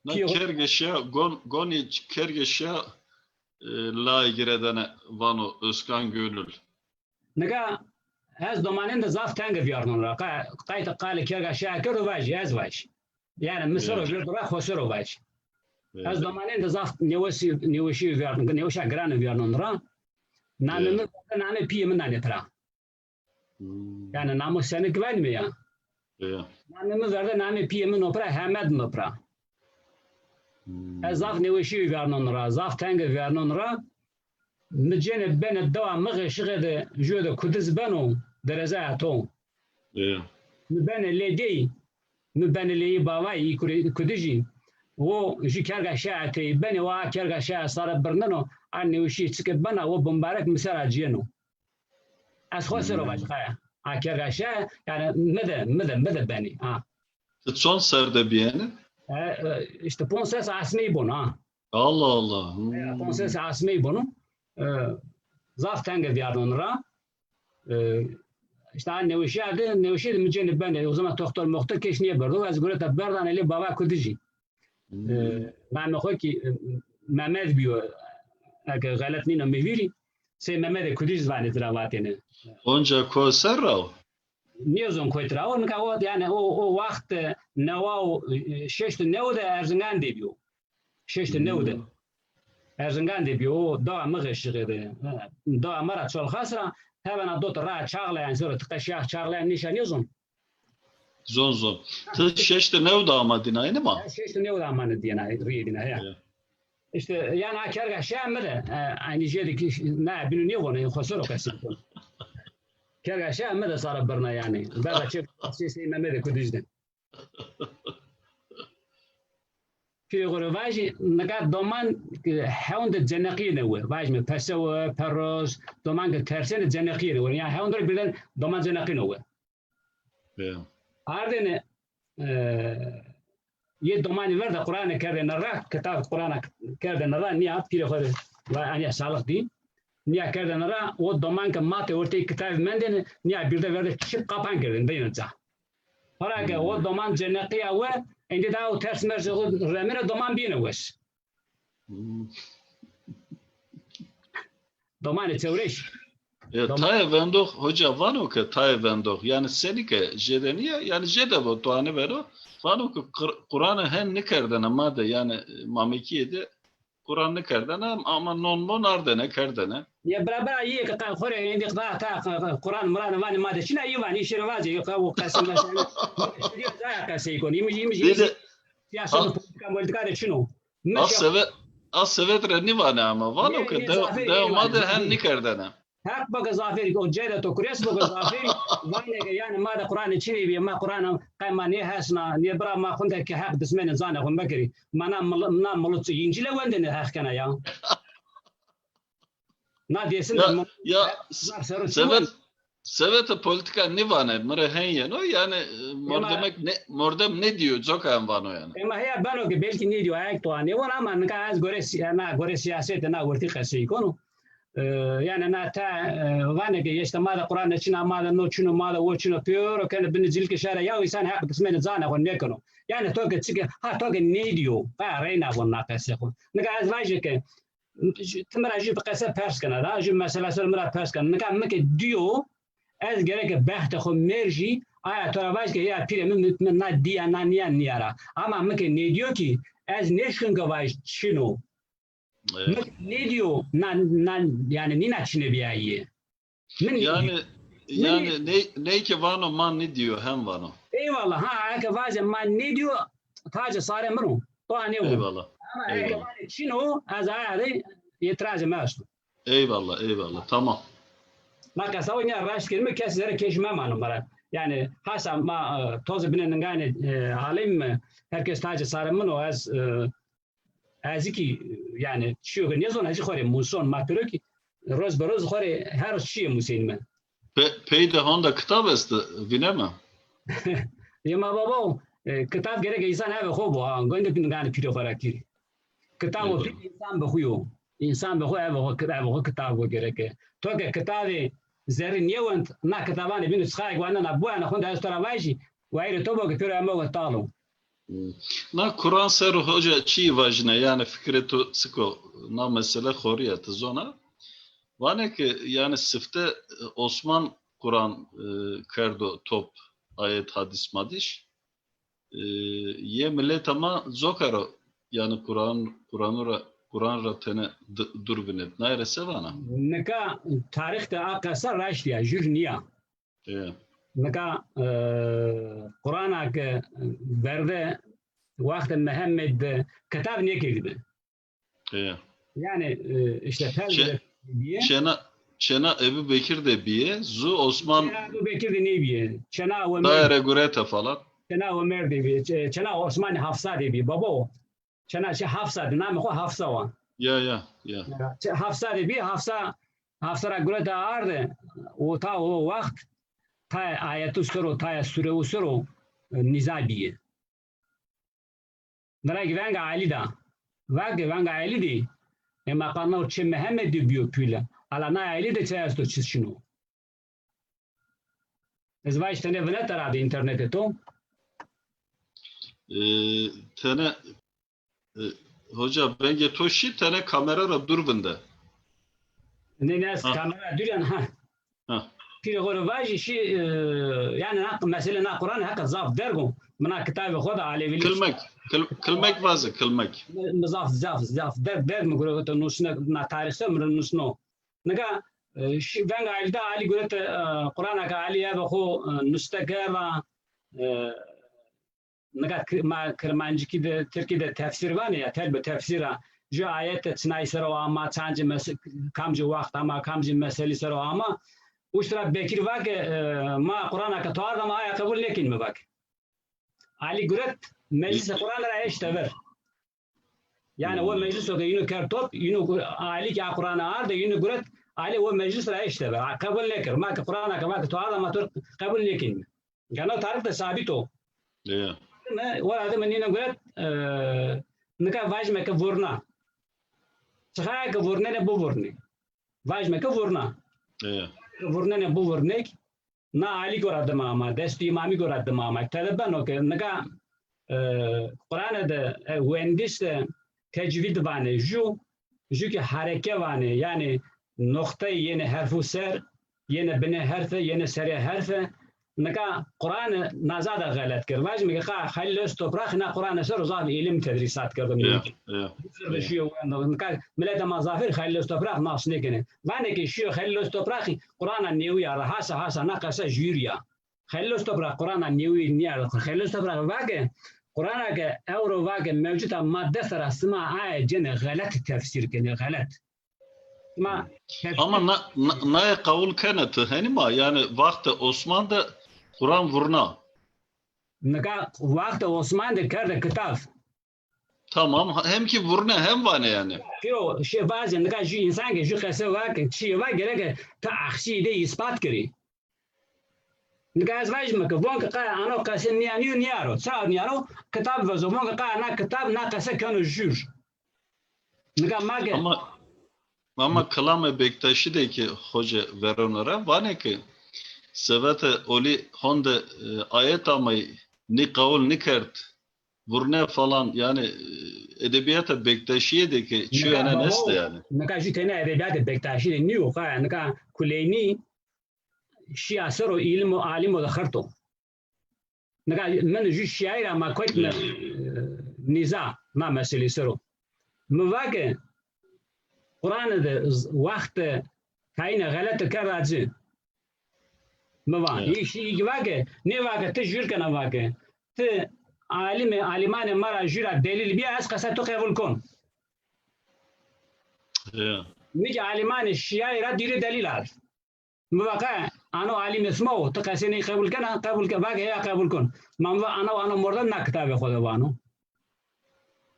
Na Pî xo kerge şîya, gon-, gonî kerge şîya, e, layê giredene vano Özkan Gönül. Nika ez domanên de zaf tenge vîyarnon ra. Qa-, qaytê qalê kerga şaya kerdo vajî, ez vajî. Yanî mi ser o vîyardo ra, xo ser o vajî. Ez domanên de zaf nêweşî, nêweşî vîyarnon, nêweşa girane vîyarnon ra. Namê mi verde namê pîyê mi nanê pira. Hmm. Yanî namo senik venîme ya. Ya. Namê mi verde namê pîyê mi no pira, Hemed mi pira. Hmm. Ez zaf nêweşî vîyarnon ra, zaf tenge vîyarnon ra. Mi cêne benê dewa Mixê Şixê de, jû de kudiz beno, derezaya to. Ê. Mi benê lê dey, mi benê lê yê bavay, yê kurê-, kudijî. Wo jû kerga şaya tey benê, wo a kerga şaya sare birneno, a nêweşî çike bena, wo bimbarek mi ser a ciyeno. Ez xo ser o vaj qaya. A kerga şaya, yanî mi de, mi de, mi de benê. Ha. Ti çond ser de bîyêne? E, e, îşte ponc ses asmey bono, ha. Allah Allah. Hmm. Ya, ponc ses asmey bono. E, zaf tenge vîyarnon ra. E, îşte a nêweşîya de, nêweşîye de mi cêne benê. O zaman toxtor moxtor keş nêberdo. Ez gureta berdane lê bava kudijî. Hmm. E, namê xo kî, e, Memed bîyo. Eke xelet nîno mi vîrî. Sey Memedê Kudij vanê ci ra vatêne. Onca ko ser ra o? Nêzon kotî ra o, nika o, yanî o, o waxt, e, newa û, e, şeşt û new de Erzingan de bîyo. Şeşt û new de. Hmm. Erzingan de bîyo, o dewa Mixê Şixê de. Ha, dewa mi ra Çolxas ra, hevena dot ra Çağlayan ser o, ti qe şîya Çağlayan nîşa nêzon? Zon, zon. Ti şeşt û new de ama dîna, ênî ma? Ez şeşt û new de ama dîna, rîyê dîna, ya. Ya. Îşte, yanî a kerga şaya mi de, e, eynî jêde kî na bînû nêvonê, xo ser o qesey kon. Kerga şaya mi de sare birna yanî. Berda çê, çê Sey Memedê Kudij de. Pîrê xo rê vajî, nika doman, e, hewn de ceneqîyêne we. Vajîme pese we, peros, doman ke tersêne ceneqîyêne we. Yanî hewn de birden doman ceneqîno we. Ya. Ardêne, e, yê domanî ver de Qurane kerdêne ra, kitab Qurana kerdêne ra, nîya pîrê xo rê va anya salix dî. Nîya kerdêne ra, o doman ke matê orteyî kitabî mendêne, nîya bîrde ver de çip qapan kerdêne, deyêne ca. Para ke o doman ceneqîya we, êndî daha o ters mercê xo remêne, doman bîyêne weş. Hmm. Domanê çewreş. E, Doman- tayê vendox, hoca vano ke tayê vendox, yanî senî ke jêde nîya, yanî jêde vo, to anî vero, vano ke Qur-, Qurane hen nêkerdene ma de, yanî, e, Mamekîye de Quran nêkerdene, ama non mon ardene, kerdene. Ya bira bira, yê ke qe-, xo rê êndî qe-, ta, qe-, qe-, Quran Muran vanê ma de çin a, yî vanê, îşê rê vacê, yê qe-, o qesey mesela, zaya qesey kon. Îmij, îmij, îmij, siyasete, polîtîka, polîtîka de çin o. A sevet, a sevet rê nîvanê ama. Vano ke dew, dew ma de hen nêkerdene. Heq bike zafêrî, o cêde to kurês bike zafêrî, vanê ke yanî ma de Quranê çinê bîye, ma Quranê qe ma nêhesna, nê bira ma xunde ke Heq dismenê zanê xo mekerî. Ma na mil-, na milit încîle wendêne Heq kena ya. Na dêsin de ya, mi-, ya, sevet, sevetê polîtîka nîvanê, mi rê hen yeno, yanî, e, mordemek ne, mordem nêdîyo, coka en vano yanî. Ema heya beno ke belkî nêdîyo, ayak to nêvon ama nika ez gore si-, na gore sîyasetê na wertî qesey kono. E, yanî na ta, e, vanê ke îşte ma de Quran çin a, ma de no çin o, ma de o çin o, pêro kenê binê cilkê şare ya, o însan Heq dismenê zanê xo nêkeno. Yanî to ke çike, ha to ke nêdîyo, ha reyna von na qesê xo. Nika ez vajî ke, ti mi ra jû qese pers kena da, jû mesela ser mi ra pers kena. Nika mi ke dîyo, ez gereke bextê xo merjî, aya to ra vaj ke ya pîrê mi, mi, mi na dîya, na nîya, nîya ra. Ama mi ke nêdîyo kî, ez nêşkin ke vaj çin o. Evet. Mi ke nêdîyo, na, na, yanî nîna çinê bîyayîye. Mi nêdîyo. Yanî, yanî ney, ney ke vano ma nêdîyo, hem vano. Eyvallah, ha, eke vaje ma nêdîyo, tacê sarê mi ro. To a nêvon. Eyvallah. Ama eke vanê çin o, ez aya rê îtîrazê mi esto. Eyvallah, eyvallah. Tamam. Ma qesa o nîya raşt kerîme, kes zerê keşî memano ma ra. Yanî hasa ma, e, tozê binê ninganê, e, alem, e, her kes tacê sarê min o, ez, e, ez kî, yanî, çîyo ke nêzon, ez xo rê muson, ma pêro kî roz be roz xo rê her roz çîyê musênîme. Pe-, pey de honda kitab est, vîneme? Yê ma baba o, E, kitab gereke însan eve xo bo, ha, goyndo ki nigane pîrê xo ra kîrî. Kitab o pîr însan bi xo yo. Însan bi xo eve xo, eve xo kitab o gereke. To ke kitabê zerrî nêwend, na kitabanê bîn û çixayek wendena, biwena xo de ez to ra vajî, wayîrê to bo ke pêro emo we talo. Hmm. Na Quran ser o hoca çî vajîna, yanî fikrê to çik o, na mesele xorî ya, ti zona? Vanê ke, yanî sifte, e, Osman Quran, e, kerdo top, ayet, hadîs madîş. E, yê mileta ma coka ra, yanî Quran, Quranu ra, Quran ra tene d-, dûr vinêt. Naye ra se vana? Nika tarîx de a qesa raşt ya, jûr nîya. E. Nika, e, Qurana ke verde wextê Mihemed de kitab nêkerdîbi. E. Yanî, e, îşte ferz Çe-, bîye. Çêna, çêna Ebu Bekir de bîye, zu Osman Çêna Ebu Bekir de nêbîye. Çêna Omer. Daire gurete falan. Çêna Omer de bîye. Çê-, çêna Osman Hafsa de bîye. Baba o. Çêna şey Hafsa de, namê xo Hafsa wa. Ya, ya, ya. Ya, çê-, Hafsa de bîye, Hafsa, Hafsa ra gurete arde. O ta o wext, ta ayetu ser o, ta surewu ser o, e, nîza bîye. Nira ki venga Elî da. Vake venga Elî dî. Ema qanna o çê Mihemed dî bîyo pîle. Ala na Elî de çi esto, çi şino. Ez vaj tenê vineta ra de înternetê to. E, tenê, e, hoca, vengê to şî, tenê kamera ra dûr vinde. Nê, nê, ez kamera dûr yan, ha. Ha. Pîrê xo rê vajî şî, e, yanî na mesele na Quran heqa zaf derg o. Mi na kitabê xo de Alevilî Kilmek, kil-, kilmek vaze, kilmek. Mi, mi zaf, zaf, zaf derg, derg mi gurete nusne, na tarîxe mi rê nusno. Nika, e, şî venga Elî da, Elî gurete, e, Qurana ke Elî eve xo, e, nuste kerda, e, Nika ki-, ma kirmancikî de, tirkî de tefsîr vanê ya, tel bi tefsîr a. Ju ayet de çinayî ser o ama, çancî mes-, kamcî wext ama, kamcî meselî ser o ama. Uşt ra Bekir vake, e, ma Qurana ke to arda ma aya qebul nêkên mi vake. Elî guret meclisê Quran ra eşte ver. Yanî o mecliso ke yînu kerd top, yînu gu-, Elî ke a Qurana arde, yînu guret, Elî o meclis ra eşte ver. A qebul nêkir. Ma ke Qurana ke vake to arda ma to qebul nêkên mi. Geno tarîx de sabît o. Ya. Mi, wera de mi nîne guret, e, nika vajime ke vurna. Çixaya ke vurnenê bivurnê. Vajime ke vurna. Ya. Ke vurnenê bivurnêk, na Elî gora dima ama, destû îmamî gora dima ama. Tede beno ke nika, e, Qurane de, e, wendîs de tecvîd vanê. Ju, ju ki hareke vanê, yanî noqteyê yenê herfû ser, yenê binê herfe, yenê serê herfe. Nika Qurane naza de xelet kir. Vajime ke qa Xelîl Oztopraqî na Qurane ser o zaf îlim tedrîsat kerdo. Ya, milet. Ya, Misir de ya. Şîyo wendo. Nika miletê ma zafêr Xelîl Oztopraq nas nêkenê. Vanê ke şîyo Xelîl Oztopraqî Qurana newî arde. Hasa hasa na qese jûrî ya. Xelîl Oztopraq Qurana newî nîyarde. Xelîl Oztopraq vake, Qurana ke ewro vake mewcud a, ma dest ra sima aye cênê xelet tefsîr kenê, xelet. Ma tefsîr Ama na, na, naye qewul kena ti henî ma, yanî waxtê Osman de Quran vurna. Nika waxtê Osman de kerde kitab. Tamam, hem ki vurne hem vanê yanî. Piro, şê vazê, nika ju însan ke ju qese vake, çîyê va gereke ti axsî de îspat kerî. Nika ez vajîme ke von ke qe ano qese nîya nîyo nîyaro. Çira nîyaro? Kitab vezo. Von ke qe na kitab na qese keno jûr. Nika ma ke Ama, ama kilamê Bektaşî de ki hoce vereno ra, vanê ki sevete olî honde, e, ayet amay nî qewul nîkerd, vurne falan, yanî, e, edebîyata Bektaşîye de ki çîyo enen est yanî. Nika jû tene edebîyatê Bektaşî de nîyo, qa nika Kuleynî şîya ser o îlim û alim o de xirto. Nika min jû şîayî ra ma kotme, e, nîza na meselî ser o. Mi va ke Qurane de z-, wext de tayîne xelete kerda ci. Mi va. Yê şî î ki va ke, nê va ke ti jûr kena va ke. Ti alimê, alimanê ma ra jû ra delîl bîya, ez qesa to qebul kon. Mi ki alimanê şîayî ra dîrê delîl ard. Mi va qe, ano alimê sima o, ti qesê ney qebul kena, qebul ke, va ke heya qebul kon. Ma mi va ana, ano mordem na kitabê xo de vano.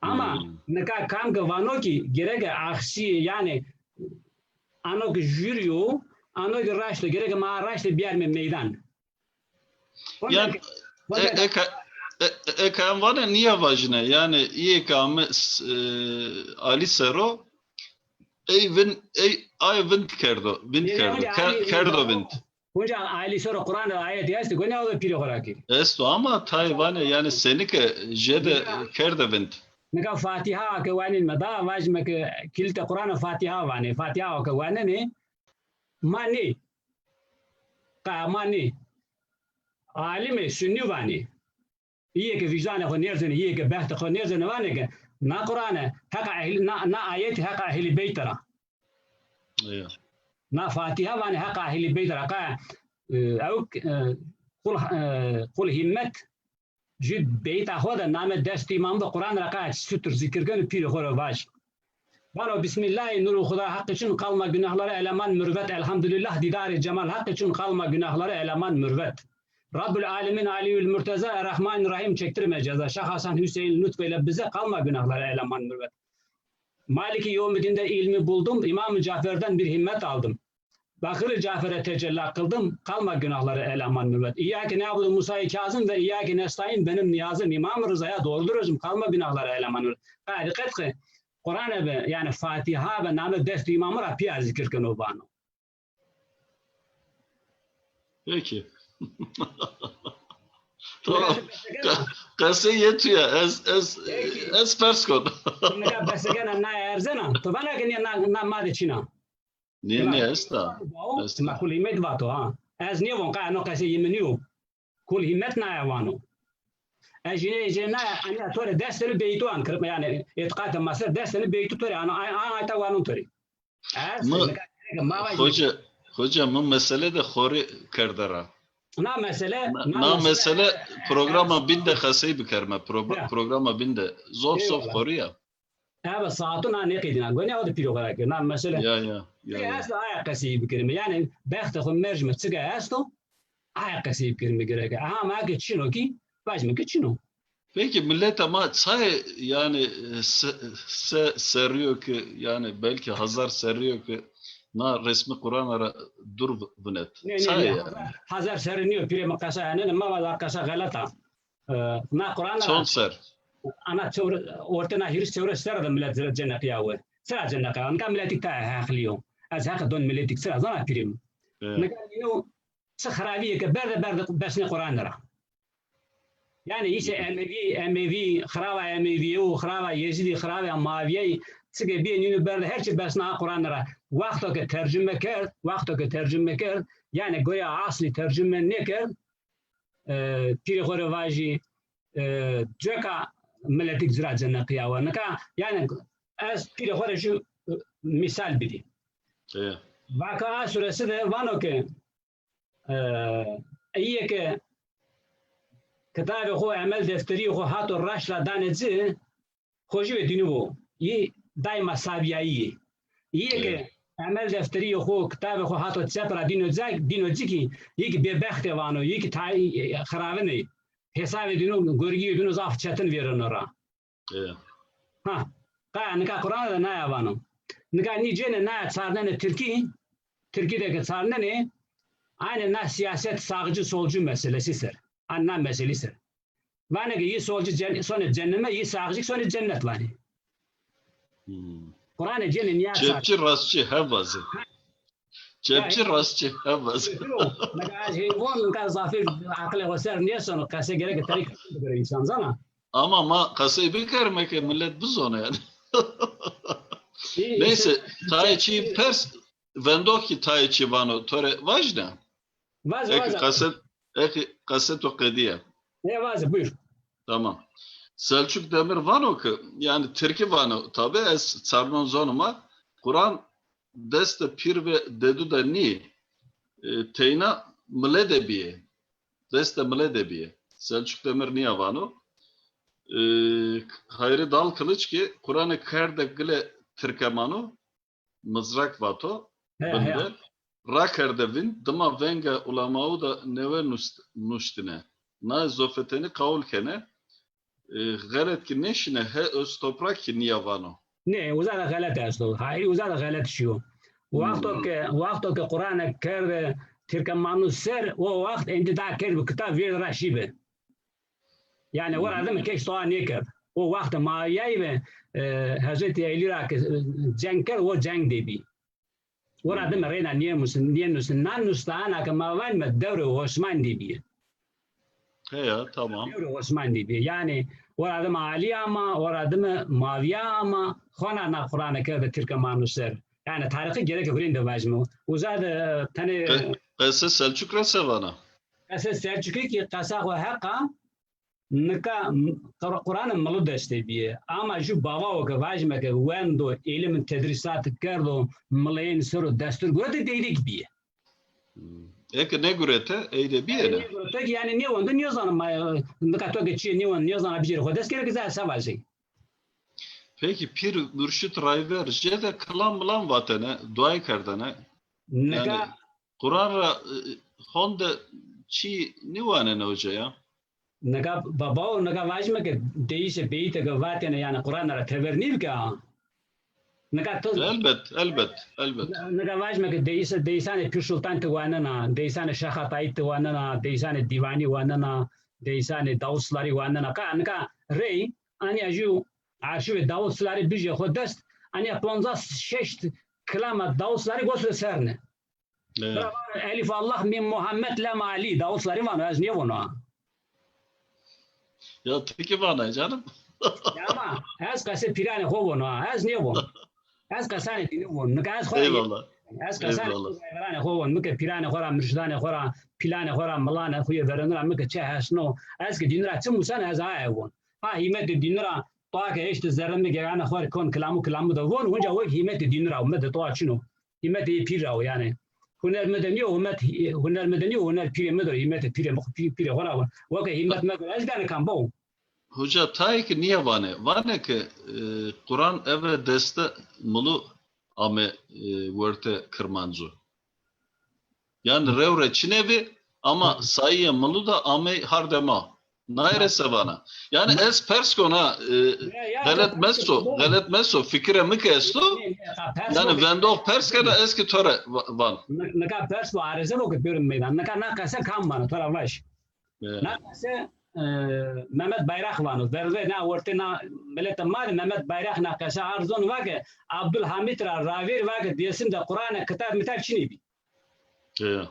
Ama nika kam ke vano ki gereke axsî, yanî ano ki jûrî yo, ano ki raşt o, gereke ma raşt biyarme meydan. Yan, e, eka, e, e, eka em vanê nîya vajîne. Yanî îyê ke ame s-, e, Alî ser o, ey vin, ey, ay vind kerdo, vind Nê, kerdo, nê, ke-, Alî, kerdo vind. Hunca Alî ser o Quran de ayet estî, gonî o de pîrê xo ra kî. Esto ama tay vanê, yanî senî ke jê de Nika, kerde vind. Nika Fatîha ke wanîn me da, vajîme ke kilîtê Quran o Fatîha vanê. Fatîha o ke wanenê, ma nê. Qa ma nê. Alimê Sunnî vanê. Îyê ke vîjdanê xo nêrzenê, îyê ke bextê xo nêrzenê vanê ke na Qurane heqa ehlî, na, na ayetî heqa ehlî beyt ra. Eya. Na Fatîha vanê heqa ehlî beyt ra. Qa, e, ew, e, qul, e, qul hîmmet jü beyta xo de name dest îmam de Quran ra qa sutur zikir keno pîrê xo ra vaj. Vano, Bismillahî nurû Xuda Heq için, kalma günahları el eman mürvet, Elhamdülillah didarê cemal Heq için, kalma günahları el eman mürvet. Rabbul alemin aliyül murteza, Errahmanir Rahim çektirme ceza. Şah Hasan Hüseyin lütfeyle bize, kalma günahları el eman mürvet. Maliki yevmiddinde ilmi buldum, İmam-ı Cafer'den bir himmet aldım. Bakır-ı Cafer'e tecella kıldım, kalma günahları el eman mürvet. İyyâke na'budu Musa-i Kazım ve İyyâke nestaîn benim niyazım, İmam-ı Rıza'ya doğrudur özüm, kalma günahları el eman mürvet. Ha, dikkat ki, Quran'e be, yani Fatiha be name dest imamı ra pîya zikir keno vano. Peki. Tamam. Qe-, qesey yê tu ya. Ez, ez, Peki. ez pers kon. Nika besekena na erzena. Tu vana ki na, na ma de çina. Nê, nê, esta. Esta. Ma kulî met vato ha. Ez nêvon qa no qesey yê mi nîyo. Kul hîmmet naye vano. Ez jî nê, jê naye, aniya to rê dest tenê beytu an kirme, yanî îtîqatê ma ser dest tenê beytu to rê, ano, ay, ay, ay ta wanon to rê. Ez, mi, nika, nika, ma vajî. Hoca, hoca, mi mesele de xorî kerde ra. Na mesele, na, na mesele, mesele programa bîn de qesey bikerme, pro-, programa bîn de. Zof, zof xorî ya. Ebe saetû na nêqedîna. Gonî o de pîro xo ra kir. Na mesele. Ya, ya, ya, ya. Esta aya qesey bikerîme. Yanî bextê xo mercîme çike esto, aya qesey bikerîme gereke. Aha, ma ke çin o kî, vajîme ke çin o. Peki mileta ma çayê, yanî, se-, se-, serrî yo ke, yanî belkî hazar serrî yo ke na resmî Quran ra dûr v-, vinet. Nê, nê, çayê nê, yanî. Hazar, hazar serrî nîyo, pîrê mi qesa yanî, ma va da qesa xelet a. E, na Quran ra çond ser? Ana çewre-, ortê na hîris çewres ser de milet zira ceneqiya we. Sira ceneqiya. Nika miletik ta heqlî yo. Ez heqe don miletik sira zana pîrê mi. E. Nika nîno çi xirabîyê ke berde berde besnê Quran ra. Yanî îşê Emevî, Emevî, xirava Emevîye û xirava Yezîdî, xirava Mavîyeyî çike bîye nîno berde her çi besna Quran ra. Wexto ke tercime kerd, wexto ke tercime kerd, yanî goya aslî tercime nêkerd, e, pîrê xo rê vajî, e, coka miletik cira ceneqiya we. Nika, yanî ez pîrê xo rê jû, e, mîsal bidî. E. Vaka a suresi de vano ke, e, îyê ke kitabê xo, emel defterî xo hato raşt ra danê ci, xo jû ve dînû bo. Yî daîma sabîyayî yê. Yê ke emel defterî xo, kitabê xo hato çep ra dîno ca-, dîno ci kî, yê kî bêbextê vano, yê kî tay-, xiravin ê. Hesabê dîno, gorgîyê dîno zaf çetin vêreno ra. Ha, qaya nika Quran de naya vano. Nika nî cênê naya çarnenê tirkî, tirkî de ke çarnenê, aynı na siyaset sağcı solcu meselesi ser. An na meselî ser. Vanê ke yî solcî cen-, sonê cenneme, yî sağcî sonê cennet vanê. Hmm. Quranê cênê nîya çar. Çepçî rastçî hev vazê. Çepçî rastçî hev vazê. Yo, nika ez hên von, nika zafê aqilê xo ser nêsono, qese gereke terî bikero însan zana. Ama ma qesey bikerime ke milet bizone yanî. Neyse, tayê çî pers, vendox kî tayê çî vano, to rê vajne? Vaze, vaze. Eki qese, eki qese to qedîye. E, vaze, buyur. Tamam. Selçuk Demir vano ke, yanî tirkî vano, tabi ez çarnon zonê ma, Quran destê pîr ve dedû de nîyê. E, teyna mile de bîyê. Destê mile de bîyê. Selçuk Demir nîya vano. E, Hayri Dalkılıç kî Quranê kerde gile tirkemano, mızrak vato, he, vinde, he, rakerde vînd, dima vengê ulemau de newe nust-, nuştine. Naye zofetenî qawul kene, e, xelet kî nêşine, he öz toprak kî nîya vano. Nê, uza de xelet esto. Hayî, uza de xelet şîyo. Wexto ke, wexto ke Quranê kerde tirkemanu ser, o wext êndî da kerd bi kitab vêrd ra şîbi. Yanî wera dime kes doa nêkerd. O wextê Muawîyayî ve, e, Hezretî Elî ra ke, e, ceng kerd, o ceng de bî. Wera dime reyna nêmusin, nênusin. Na nustana ke ma vanîme dewrê Osmanî de bîye. Heya, tamam. Dewrê Osmanî de bîye. Yanî wera dime Alî ama, wera dime Muawîye ama, hona na Qurane kerde Tirke ma nuser. Yanî tarîxî gereke hurên de vajîme. Uza de, e, tenê... Qe-, qese Selçuk ra se vana? Qese Selçukî kî qesa xo heq a, nika m-, Qur-, Qurane milu dest de bîye. Ama ju bavawo ke vajîme ke wendo, îlim tedrîsat kerdo, mileyên ser o destur gureto, deyrêk bîye. Hmm. Eke nêgurete, ey de bîyêne? Eke nêgurete kî yanî nêwendo, nêzana ma, nika to ke çîyê nêwendo, nêzana bicêrê xo dest, gereke zaf se vajê. Pekî pîr murşîd rayver jê de kilam milam vatêne, duayî kerdêne. Nika yanî Quran ra, e, honde çî nêwanêne hoca ya? Nika babawo, nika vajîme ke deyîse beyîte ke vatêne, yanî Quran ra teber nêbî ke a. Nika to... Elbet, elbet, elbet. Nika vajîme ke deyîse, deyîsanê Pîr Sultan ti wanena, deyîsanê Şex Atayî ti wanena, deyîsanê Dîvanî wanena, deyîsanê Dawud Silarî wanena. Ka nika rey, anîya ju arşîvê Dawud Silarî bijê xo dest, anîya poncas şeşt kilama Dawud Silarî gos de ser ne. Evet. Bira vano, Elif Allah, Mîm Muhammed, Lem Ali. Dawud Silarî vano, ez nêvono ha. Ya ti kî vanay canım. Ya ama ez qesê pîranê xo vono ha, ez nêvon. Ez qesanê dînî von. Nika ez xo ra... Eyvallah. Ez qesanê... Eyvallah. Rayveranê xo von. Mi ke pîranê xo ra, murşidanê xo ra, pîlanê xo ra, milanê xo yê verênû ra mi ke çi hesno, ez ke dînû ra çi musen, ez aye von. Ha hîmetê dînû ra, toa ke eşte zerrê mi gegane xo rê kon kilamû kilamû de von, hunca wek hîmetê dînû ra mi de toa çin o. Hîmetê yê pîr ra o yanî. Huner mi de nîyo, humet, huner mi de nîyo, huner pîrê mi de, hîmetê pîrê mi, pî-, pîrê xo ra. Weke hîmet mi de ez ganî kam bo. Hoca, tayê ke nîya vanê, vanê ke, e, Quran eve deste milu ame, e, wertê Kirmancu. Yanî rew rê çinê bî, ama sayîyê milu de amey hardê ma. Naye rê se vana? Yanî ez pers kona, e, ya, ya, xelet meso, xelet meso, fikirê mi ke esto, yanî vendox pers kena, ez kî to rê va-, van. Ni-, nika pers bo, areze bo ke bêro meydan. Nika na qese kam vano, to ra vaj. Evet. Na qese, e, Mehmet Bayrak vano. Verve na wertê na miletê ma de Mehmet Bayrak na qese ard zon, va ke Abdulhamîd ra ravêr, va ke Dêsim de Qurane kitab mitab çinê bî. Evet.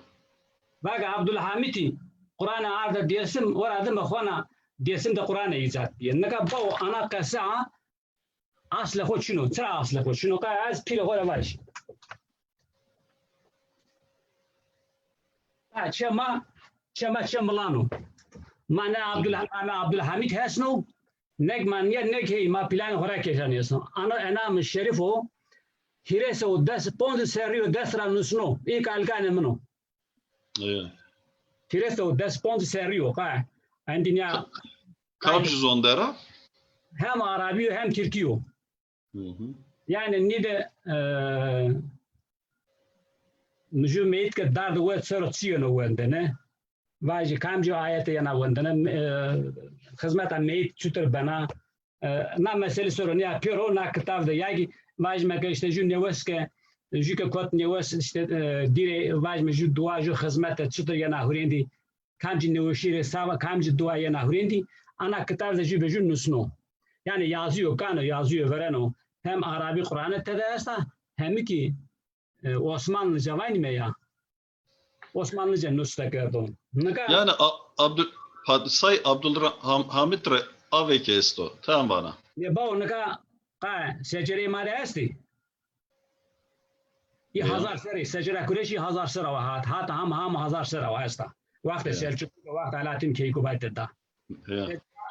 Va ke Abdulhamîdî Qurane arde Dêsim, o ra dime xona Dêsim de Qurane îcad bîye. Nika bawo ana qese a, aslê xo çin o. Çira aslê xo çin o? Ka ez pîrê xo ra vaj. Ha, çê ma, çê ma çê milan o. Ma ne Abdul-, ma Abdulhamîd hesno, nek ma nîya, nek hey, ma pîlanê xo ra kêşanê hesno. Ano enamê şerîf o, hîrês û des, ponc serrî yo dest ra nusno. Î kalkanê min o. Evet. Hîrês û des ponc serrî yo, qa. Endî nîya... Kamcî zon der a? Hem arabî yo hem tirkî yo. Hı hı. Yanî nî de, e, mi ju meyît ke darde wet ser o, çi yeno wendene. Vajî kamcî ayete yena wendene, e, xizmeta meyît çutir bena. E, na meselî ser o nîya pêro na kitab de ya kî vajîme ke îşte ju nêwes ke, ju ke kot nêwes îşte, e, dîrê vajîme ju dua, ju xizmete çutir yena hurêndî, kamcî nêweşî rê sava, kamcî dua yena hurêndî, ana kitab de ju be ju nusno. Yanî yazîyo kano, yazîyo vereno, hem arabî Qurane tede esta, hem kî, e, Osmanlıca vanîme ya. Osmanlıca nuste kerdo. Nika... Yanî a-, Abdul-, pa-, say Abdulra-, Ham-, Hamid rê avê kî esto. Tam vana. Nê bawo, nika qa secereyê ma de estî. Î hezar serrî, secera Kureşî hezar serra wa hat. Hat ham, ham hezar serra wa esta. Wextê Selçuk, wextê Alaaddin Keykubatî de da.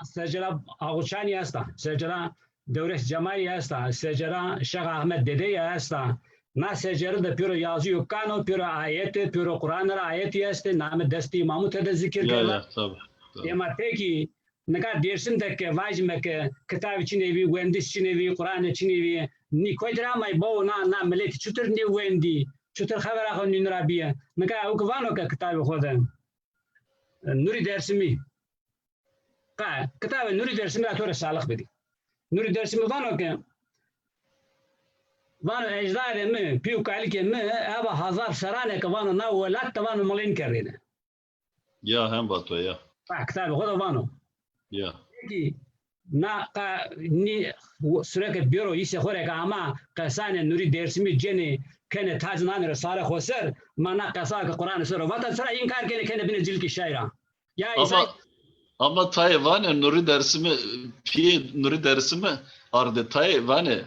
Secera Ağuçanî esta. Secera Dewres Cemalî esta. Secera Şex Ahmed Dedeyî esta. Na secere de pêro yazîyo kano, pêro ayete, pêro Qurane ra ayetî estê. Namê destê îmamû tede zikir kena. Ya, ya, tabii, tabii. Ema pekî nika Dêrsim de ke vajîme ke kitabî çinê bî, wendiş çinê bî, Qurane çinê bî, nî kotî ra amay bawo, na, na miletî çutir nêwendî, çutir xebera xo nînû ra bîye. Nika ew ki vano ke kitabê xo de, e, Nurî Dêrsimî. Qa, kitabê Nurî Dêrsimî ra to rê salix bidî. Nurî Dêrsimî vano ke, vano, ecdadê mi, pî û kalikê mi, eva hezar serran ê ke vano na welat de vano milên kerdêne. Ya hem vato ya. Ha, kitabê xo de vano. Ya. Peki, na qa-, nî, sureke bêro îsê xo rê ke ama qesanê Nurî Dêrsimî cenê kenê tac nanê ro sarê xo ser, ma na qesa ke Quranê ser o vata, sira înkar kenê kenê binê cilkê şaîra. Ya, ama, ama tayê vanê Nurî Dêrsimî, pîyê Nurî Dêrsimî arde tayê vanê.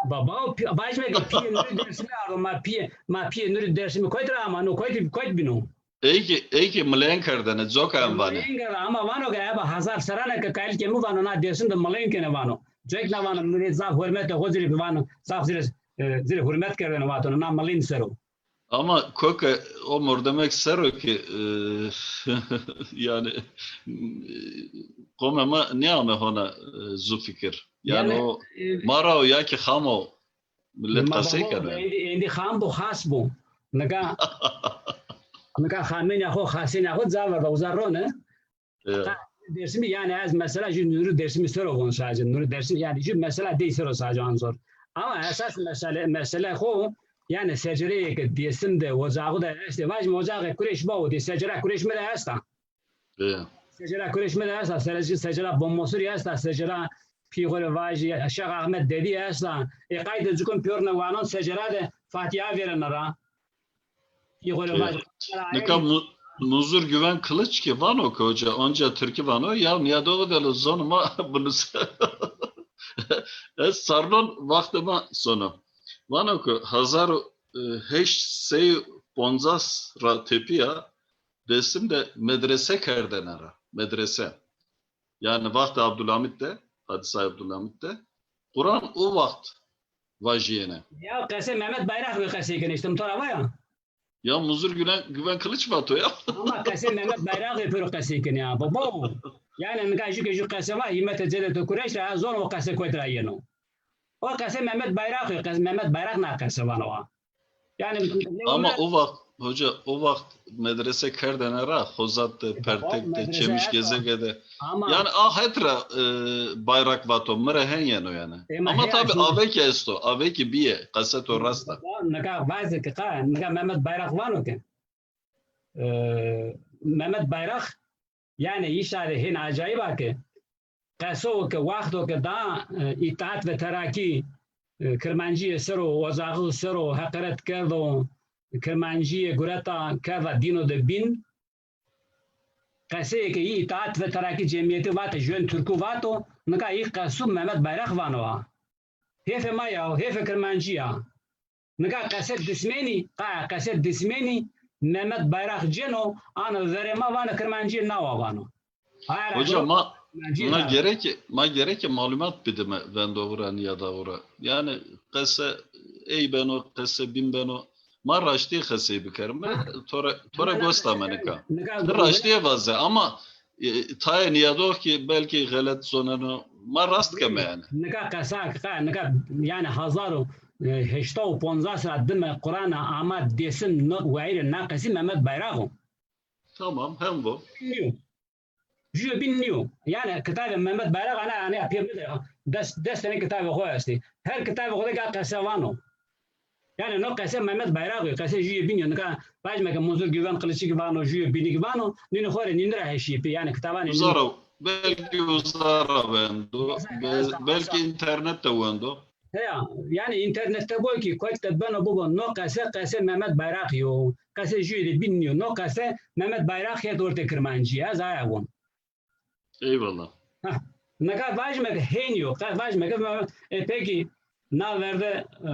Baba, o pî-, vajime ke pîyê Nurî Dêrsimî ardo, ma pîyê, ma pîyê Nurî Dêrsimî koyt ra ama, no koyt, koyt bîno? Ey ki, ey ki mileyen kerdene, coka en vanê. Mileyen kerdene, ama vano ke eba hazar serran a ke kalikê mi vano, na Dêrsim de mileyen kenê vano. Cek na vano, mi rê zaf hurmetê xo zî rê vano, zaf zî rê, e, zî rê hurmet kerdene vato, na mileyen ser o. Ama koke o mordemek ser o ki, e, yanî, e, qomê ma nêame hona, e, zu fikir. Yanî, yanî, o, e, ma ra o ya ki xam o, milet qesey keno. Êndî, êndî xam bo, xas bo. Nika, nika xamênîya xo, xasênîya xo ca verda, uza rone. Ya. Qa-, Dêrsimî, yanî ez mesela jü Nurî Dêrsimî ser o von sadece. Nurî Dêrsimî, yanî jü mesela dey ser o sadece anzor. Ama esas mesele, mesele xo, yanî secereyê ke Dêrsim de, ocaxu de estê. Vajîme ocaxê Kurêş ba o dê, secera Kurêş mi de esta. Ya. Secera Kurêş mi de esta, sere-, secera Bomosirî esta, secera pî xo rê vajî Şêx Ahmed Dedî esta. Ê qayde cukun pîyorine wanon secera de Fatîha vêrena ra. Pî xo rê vajî. Nika Mu-, Muzur Güven Kılıç ki vano ki hoca, onca Tirkî vano, ya nîyadoxî de lo zonê ma binuse. Ez sarnon, waxtê ma sono. Vano ki hazar, e, heşt sey poncas ra tepîya Dêrsim de medrese kerdene ra. Medrese. Yanî waxtê Abdulhamit de, hadisayê Abdulhamit de, Quran o waxt vajîyêne. Ya qesê Mehmet Bayrak rê qesey kenê, îşte mi to ra va ya. Ya Muzur Güven, Güven Kılıç vato ya. Ama qesê Mehmet Bayrak rê pêro qesey kenê ya, baba. Yanî nika jü ke jü qese va, hîmetê cedetê Kurêş ra, zon o qese kotî ra yeno. O qese Mehmet Bayrak o, qes-, Mehmet Bayrak na qese vano wa. Yanî, ama o waxt, hoca, o waxt medrese kerdene ra, Xozat de, e, Pertek de, Çemişgezege de. Ama yanî, a het ra, e, Bayrak vato, mi rê hen yeno yanî. Ama tabî avekî esto, avekî bîye, qese to rast a. Nika vaze ki qa, nika Mehmet Bayrak vano ki, e, Mehmet Bayrak, yanî, îşarê hên acayîb a ke qeso ke waxto ke da, e, Îttihat ve Terakî, e, Kirmancîye ser o, ocaxu ser o heqeret kerdo, Kirmancîye gureta kerda dîno de bîn. Qeseyê ke î Îttihat ve Terakî Cemîyetî vate, jüen Tirkû vato, nika î qesu Mehmet Bayrak vano ha. Hêfê ma ya, hêfê Kirmancî ya. Nika qese dismênî, qa qese dismênî, Mehmet Bayrak cêno, ano verê ma vano Kirmancîye nawa vano. Hoca, ma, ma gereke, ma gereke malumat bidime vendoxu ra, nîyadaxu ra. Yanî qese ey beno, qese bîn beno. Ma raştî qesey bikerime, to rê, to rê gos dame nika. Ti raştîye vaze ama, e, tayê nîyadox ki belkî xelet zoneno, ma rast keme yanî. Nika qesa, qa, nika yanî hazar û, e, heşta û poncas ra dime Quran a ama Dêrsim, no wayîrê na qesî Mehmet Bayrak o. Tamam, hem vo. Nîyo. Jüyo bîn nîyo. Yanî kitabê Mehmet Bayrak ana, ana pê mi de des, des tenê kitabê xo estê. Her kitabê xo de ga qese vano. Yanî no qese Mehmet Bayrak o, qese jüyê bîn yo. Nika vajime ke Munzur Güven Kılıççı ki vano, jüyê bînî ki vano, nînê xo rê nînî ra heşîyê pê, yanî kitavanê nînî. Uza ra, belkî uza ra wendo, be-, belkî înternet de wendo. Heya, yanî înternet de bo ki, koyt de beno bibo, no qese, qese Mehmet Bayrak yo, qese jüyê de bîn nîyo. No qese Mehmet Bayrak het ortê Kirmancîye, ez aya von. Eyvallah. Heh. Nika vajime ke hên yo, qe vajime ke, e, pekî na verde, e,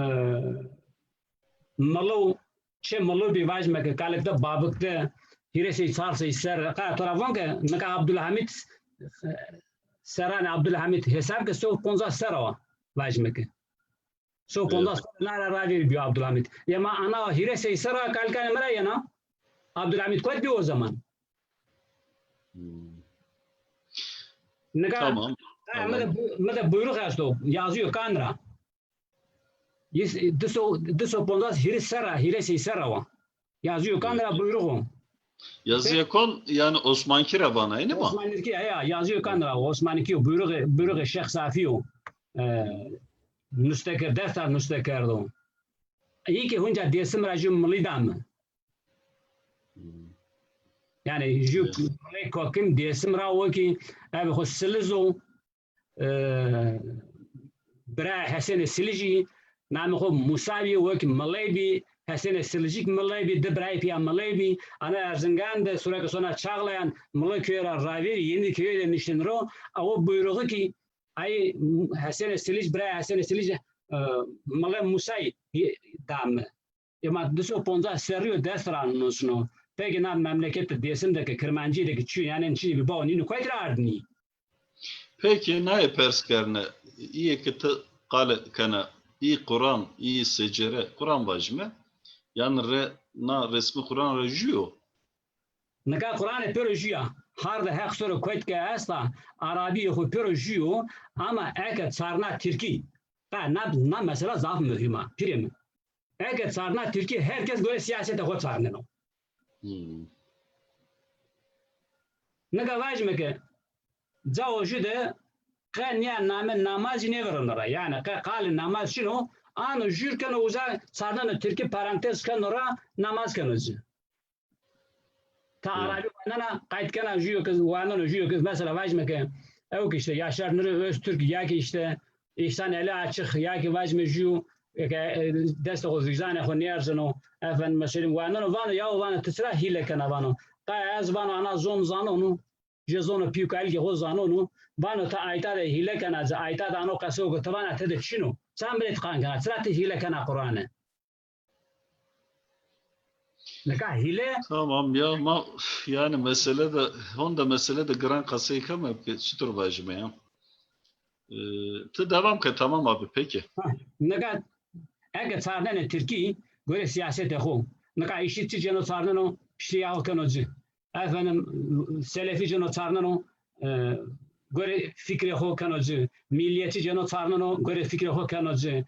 Milu, çê Milu bî, vajime ke kalik de babik de hîrê sey çar sey ser, qa to ra von ke nika Abdulhamit, e, serranê Abdulhamit hesab ke sey û poncas serra wa, vajime ke. Sey û poncas serra na ra ravêrî bîyo Abdulhamit. Ê ma ana hîrê sey serra kalikanê mi ra yena. Abdulhamit kot bî o zaman. Hmm. Nika, tamam, ha, tamam. Mi de bu-, mi de buyruk esto, yazıyor kan ra. Yis-, di sey, di sey poncas hîrê serra, hîrê sey serra wa. Yazıyor kan ra buyruk o. Yazıya kon, yanî Osmankî ra vana, ine ma? Osmankî, ya, yazıyor kan ra, Osmankî yo, buyruk, buyruk Şêx Safî yo. E, nuste ke-, defter nuste kerdo. Î ke hunca Dêrsim ra jü Milî dame. Hmm. Yanî jû miley kokim Dêsim ra wo kî, ebe xo Siliz o, e, bira Hesenê Silijî, namê xo Musa bî, wo kî miley bî, Hesenê Silijî kî miley bî, di birayê pîya miley bî. Ana Erzingan de sura ke sona Çağlayan, miley kewê ra ravêrî, yenî kewê de niştin ro, awo buyruğu kî, ay Hesenê Silij, bira Hesenê Silij, e, miley Musayî da mi. Ema di sey û poncas serrî yo dest ra nusno. Peki na memleket de Dêsim de ke Kirmancî de ke çî, yanî çî bî, bawo nîno kotî ra ardinî? Peki, naye pers kerne, îyê ke ti qale kena, î Quran, î secere, Quran vajîme, yanî re, na resmî Quran ra jû yo? Nika Quranê pêro jû ya. Hardê Heq sero kotî ke esta, arabîyê xo pêro jû yo, ama eke çarna tirkî, qe na, na mesela zaf muhîm a, pîrê mi. Eke çarna tirkî, her kes gore sîyasetê xo çarneno. Hmm. Nika vajîme ke cawo jû de qe nîya name namazî nêvereno ra. Yanî qe qalê namaz çin o, ano jûr keno uza, çarneno tirkî, parantez keno ra, namaz keno ci. Ta arabî wanena, qayt kena jûyo ke waneno, jûyo ke mesela vajîme ke ew ke îşte Yaşar Nuri Öztürk ya kî îşte Îhsan Eli Açık ya kî vajîme jûyo ke, e, destê xo, vîjdanê xo nêerzeno, efendime söyleyeyim, waneno, vano, yaw, vano, ti çira hîle kena, vano. Qe ez, vano, ana zon zanonu, jê zono pî û kalikê xo zanonu, vano, ti ayta de hîle kena ci, ayta de ano qeso ke ti vana tede çin o. Çend birê ti qan kena, çira ti hîle kena Qurane? Nika hîle. Tamam ya, ma yani mesele de, honde mesele de giran qesey keme ke çitur vajime ya. Ee, ti devam ke, tamam abi, peki. Ha, nika eke çarnenê tirkî gore sîyasetê xo. Nika îşî çi cêno çarneno, piştî yaw keno ci. Efendim, selefî cêno çarneno, e, gore fikrê xo keno ci. Mîlîyetçî cêno çarneno, gore fikrê xo keno ci.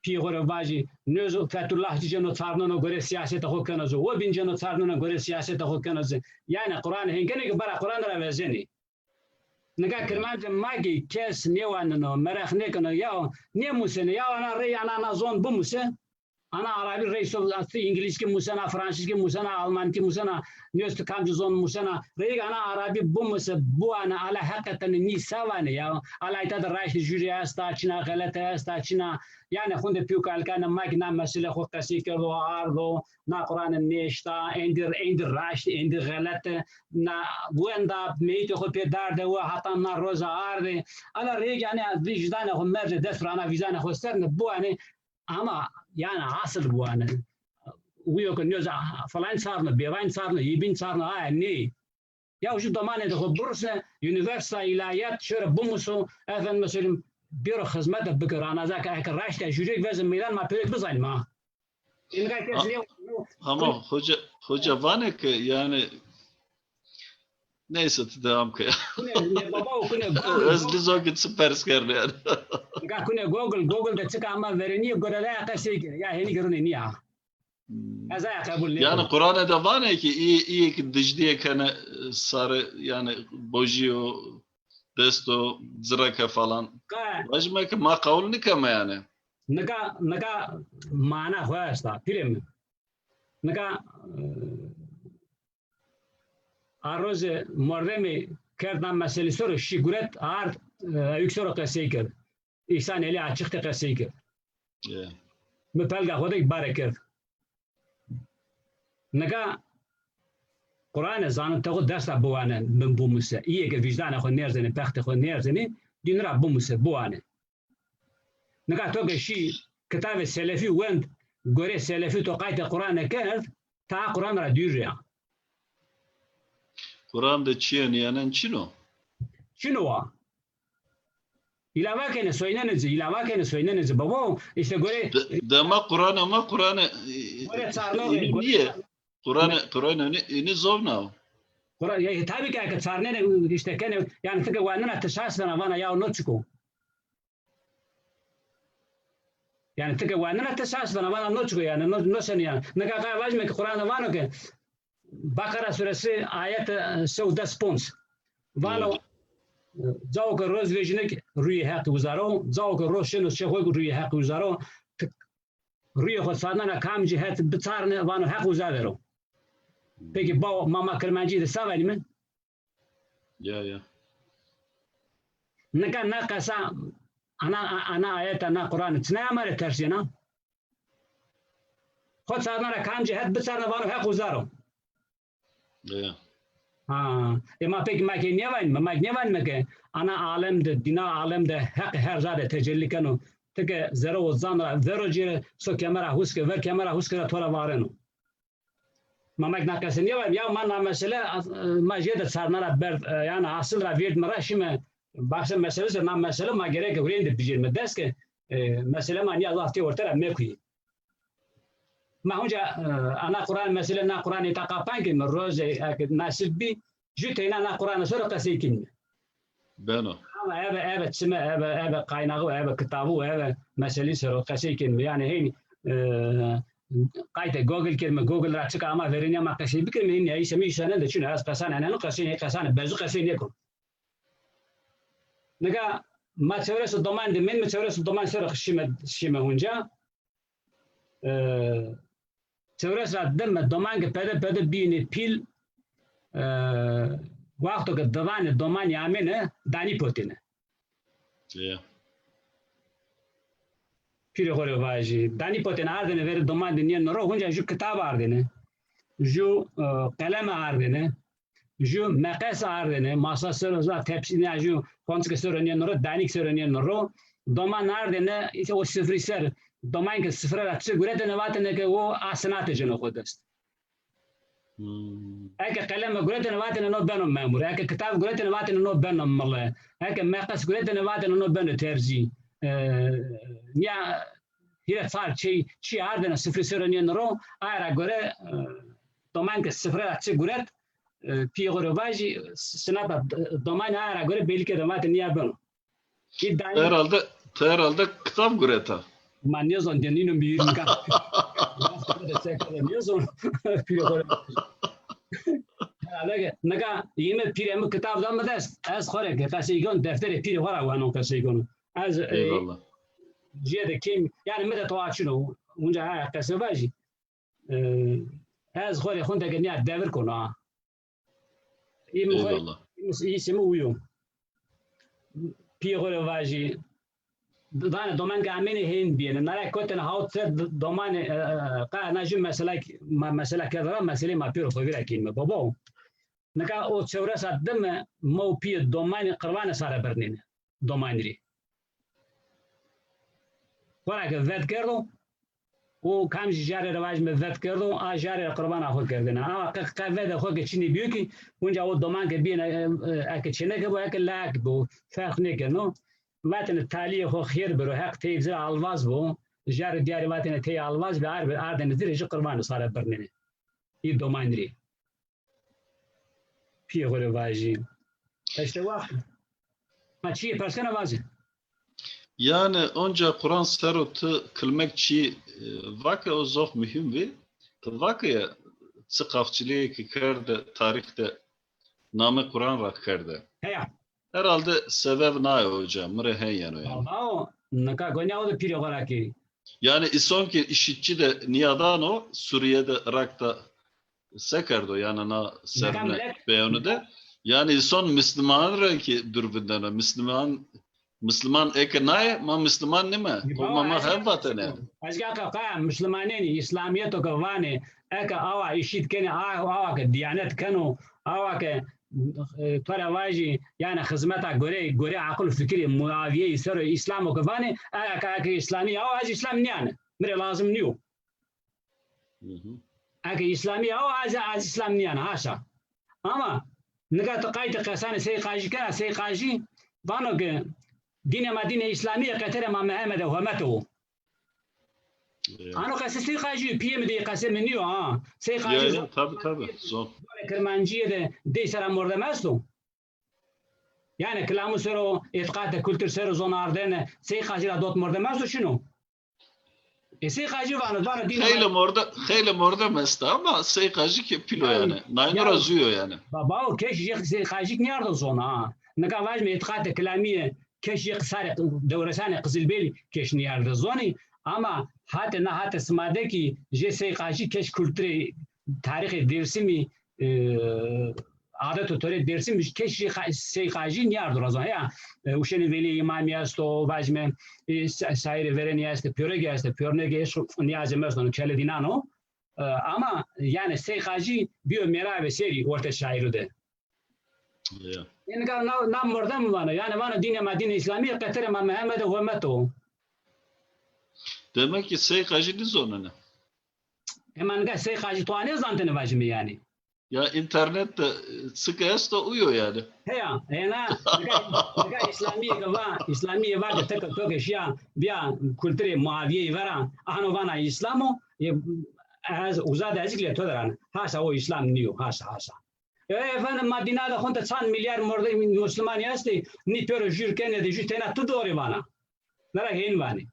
Pî xo rê vajî, nêzo Fethullah ci cêno çarneno, gore sîyasetê xo keno ci. O bîn cêno çarneno, gore sîyasetê xo keno ci. Yanî Quran hên kenê ke bara Quran ra vezenê. Nika Kirmancê ma kî kes nêwaneno, mereq nêkeno, ya nêmusêne, ya ana rey, ana, ana zon bimuse. Ana arabî rey so, ti îngilîzkî musena, fransîzkî musena, almankî musena, nêz ti kamcî zon musena. Reyêk ana arabî bimuse, biwane, ala heqeten nî se vanê ya. Ala îta de raştê jûrî esta, çina, xelete esta, çina. Yanî honde pî û kalikanê ma kî na meselê xo qesey kerdo, ardo, na Quranê nêşta, êndî, êndî raşt, êndî xelet, na wenda meyîtê xo pê darde, we hatan na roja arde. Ala reyêk yanî vîjdanê xo mercê dest ra, ana vîjdanê xo ser ne, biwane, ama yanî asil biwane. Uyo ke nêza falan çarno, bêvan çarno, yîbin çarno, aya nê. Ya jû domanê de xo birusne, unîversîta, îlahîyat, şore bimuso, efendime söyleyeyim, bêro xizmete bikero. Ana zaka eke raştîya jûrêk vezê meydan, ma pêrêk bizanîme ha. Nika kes nê. Ama hoca, hoca vanê ke yanî, neyse, ti devam ke. Kune, ne baba o kune Google. Ez nizon ke çi pers kerne yanî. Nika kune Google, Google de çika ama verenîye, gore de ya qesey kere. Ya hênî gerunê nîya. Hmm. Ez aya qebul nêkeno. Yanî Quranê de vanê ki î, î ki dijdîye kene, sarê, yanî bojîyo, desto, cireke falan. Vajime ki ma qewul nîkeme yanî. Nika, nika mana xo esta, pîrê mi. Nika, e, a roze mordemî kerd na meselî soro, şî guret, ard, e, ewk soro qesey kerd. Îhsan Elî Açık de qesey kerd. Mi pelga xo de bare kerd. Nika Quranê zanitê xo dest ra biwane, bi-, bimuse. Îyê ke vîjdanê xo nêrzenê, pextê xo nêrzenê, dîn ra bimuse, biwane. Nika to ke şî kitabê selefî wend, gorê selefî to qaytê Quranê kerd, ta Quran ra dûr ya. Quran de çîyê nîyenen çin o? Çin o wa. Îlava kenê, soynenê ci, îlava kenê, soynenê ci. Babo, îşte gore. De, dema Quranê ma, Quranê, e, gore çarnoxê, înî gore nîyê. Quranê, Quranê înî, înî zovna o. Quran, ya, tabî ke eke çarnenê, îşte kenê, yanî ti ke wanena ti şaş vena, vana ya no çik o. Yanî ti ke wanena ti şaş vena, vana no çik o yanî, no, no senî yanî. Nika qay vajîme ke Quran de vano ke Bakara suresi ayet, e, se û des ponc. Vano, cawo ke roz vejîno ke rûyê Heqî uza ro, cawo ke roz şino çê xo ke rûyê Heqî uza ro, ti rûyê xo çarnena kamcî het biçarne, vano Heq uza der o. Peki, bawo, ma, ma Kirmancî de se vanîme? Ya, ya. Nika na qesa, ana, ana ayeta na Qur'anî çinaya ma rê tersîyena? Xo çarna ra kamcî het biçarna vano Heq uzar o. Ya. Ha, e, ma peki ma ke nêvanîme, ma ke nêvanîme ke ana alem de, dîna alem de Heq her ca de tecellî keno. Ti ke zerre û zan ra vero cêre, so kemera huske, ver kemera huske ra to ra vareno. Ma mek na qese nêvanîme, ya ma na mesele, ma jêde çarna ra berd, e, yanî asil ra vêrdîme ra şîme, baxse meselesî, na mesele ma gereke hurêndî bijêrîme dest ke, e, mesele ma nîya zaf tê orte ra mekuyî. Ma hunca, e, ana Quran mesele, na Quran îta qapan ke mi roze, eke nasip bî, jû teyna na Quran ser o qesey kîme. Beno. Ama ebe, ebe çime, ebe, ebe kaynağı, ebe kitabı, ebe meselî ser o qesey kîme. Yanî hên, e, qayte Google kîme, Google ra çika ama verênîya ma qesey bikîme, hên ya îse mi îse nêde, çin ez qesan enenu qesey, qesan bezu qesey nêkon. Nika ma çewres û doman de mîn, mi çewres û doman ser o şîme, şîme hunca. E, çewres ra dime doman ke pede pede bîyêne pîl, e, wexto ke didanê domanî amêne danî potêne. Ya. Pîrê xo rê vajî. Danî potêne ardêne verê doman de nîyêne ro, hunca jû kitab ardêne. Jû, e, qeleme ardêne. Jû meqes ardêne, masa ser o, za tepsî nîya jû qonçike ser o nîyêne ro, danîk ser o nîyêne ro. Doman ardêne, îşte o sifrî ser, doman ke sifre ra çi guretêne vatêne ke o a sinate cêno xo dest. Hmm. Eke qeleme guretêne vatêne no beno memur. Eke kitab guretêne vatêne no beno mile. Eke meqes guretêne vatêne no beno terzî. E, nîya hîrê çar çî, çî ardêne sifrî ser o nîyêne ro, aye ra gore, e, doman ke sifre ra çi guret, e, pîyê xo rê vajî, sinata, e, domanî aye ra gore belî kerdêne, vatêne nîya beno. Î danî. Herhalde, ti herhalde kitab gureta. Ma nêzon, de nîno mi yirmi ka. Nêzon, pîrê xo rê. Herhalde ke, nika yeme pîrê mi kitab da mi dest, ez xo rê ke qesey kon, defterê pîrê xo ra weno qesey kono. Ez, e, eyvallah. Jêde kêm, yanî mi de toa çin o, hunca ha qese vajî. E, ez xo rê xundeke nîya devir kono ha. Î mi xo rê, eyvallah. Î mi, î simi uyo. Pîyê xo rê vajî. Vanê doman ke amêne hên bîyêne. Nare kotêne hawt ser d-, domanê, e, e, qa na jû mesela, ma, mesela kerde ra, meselê ma pêro xo vîra kîme. Baba o. Nika o çewres a dime ma û pîyê domanî qirvanê sare birnêne. Domanî rê. Xora ke vet kerdo, o kamcî jarê ra vajîme vet kerdo, a jarê ra qirbana xo kerdêne. Ama qe, qe vede xo ke çinê bîyo kî, unca o doman ke bîyêne, e, e, eke çêneke bo, eke layek bo, ferq nêkeno. Vatêne talîyê xo xêr biro, Heq tey ci ra alvaz bo, jarê dîyarî vatêne tey alvaz bî, ar-, ardêne ci rê jû qirvanê sare birnêne. Î domanî rê. Pîyê xo rê vajî. Eşte waxt. Ha, çîyê pers kena vaze. Yanî onca Quran ser o ti kilmek çî, e, vake, o zof muhîm vî. Ti vake ya çi qafçilîyê ke kerde tarîx de namê Quran ra kerde. Heya. Herhalde sebeb naye hoca, mi rê hen yeno yanî. Ama o, nika gonya o de pîrê xo ra kî. Yanî îson kî IŞİDçî de nîyadano, Sûrîye de, Iraq de se kerdo, yanî na serrûne peyonî de. Yanî îson misliman ra kî dûr vindeno. Misliman, misliman eke naye, ma misliman nîme. Xo ma, ma hev vatene. Ez ga ka, ka mislimanênî, îslamîyeto ke vanê, eke awa îşîd kenê, a-, awa ke dîyanet keno, awa ke, e, to ra vajî, yanî xizmeta gorê, gorê aqil û fikirê Muawîyeyî ser o îslamo ke vanê, eke, eke îslamî ya o, ez îslam nîyane. Mi rê lazim nîyo. Hı hı. Eke îslamî ya o, ez, ez îslam nîyane, haşa. Ama nika ti qaytê qesanê Sey Qajî kena, Sey Qajî vano ke dînê ma dînê îslamî yê, qeterê ma Mehemedê Homete wo. Ya. Ano qesê Sey Qajî yo, pîyê mi de yê, qesê mi nîyo ha. Sey Qajî. Ya, ya, tabi, tabi, zon. Zonê Kirmancîye de dey sera mordem esto. Yanî kilamû ser o, îtîqatê, kultur ser o zon ardene, Sey Qajî ra dot mordem esto, şino. E, Sey Qajî vano, vano dîn. Xeylê morde-, xeylê mordem esta ama Sey Qajî ke pîl o yanî. Nayno ra zû yo yanî. Ba-, bawo, keş jê Sey Qajî kî nîyardo zon ha. Nika vajîme îtîqatê kilamîye, keş jê sarê dewresanê Qizilbelî keş nîyardo zonî. Ama hatê na, hatê sima de kî jê Sey Qajî keş kulturê tarîxê Dêrsimî, e, adet û torê Dêrsimî kes jî qa-, Sey Qajî nîyardo ra zon. Heya, e, Uşênê Velî Îmamî esto, vajîme, e, şa-, şaîrê verênî estê, pîyoregî estê, pîyoregî eşq nîyazê mi esto, no Keledînan o. E, ama, yanî, Sey Qajî bîyo mêravê serî ortê şaîrû de. Ya. Ê nika na, na mordem vano, yanî vano dînê ma dînê Îslamî yê, qeterê ma Mehemedê Homet o. Demek ki Sey Qajî nîzonenê. Ema nika Sey Qajî to anêzantêne vajîme yanî. Ya, înternet de, e, çik esto uyo yanî. Heya, ena, nika, nika Îslamîye ke va, Îslamîye va ke teke to ke şîya, bîya kulturê Muavîyeyî vera, ano vana Îslam o, e, ez uza de ez kî lê to der ana. Haşa, o Îslam nîyo, haşa, haşa. E, efendim, ma dîna de honde çand mîlyar mordemî muslumanî estê, nî pêro jûr kenê de jû tena ti doğru vana. Nara hên vanê.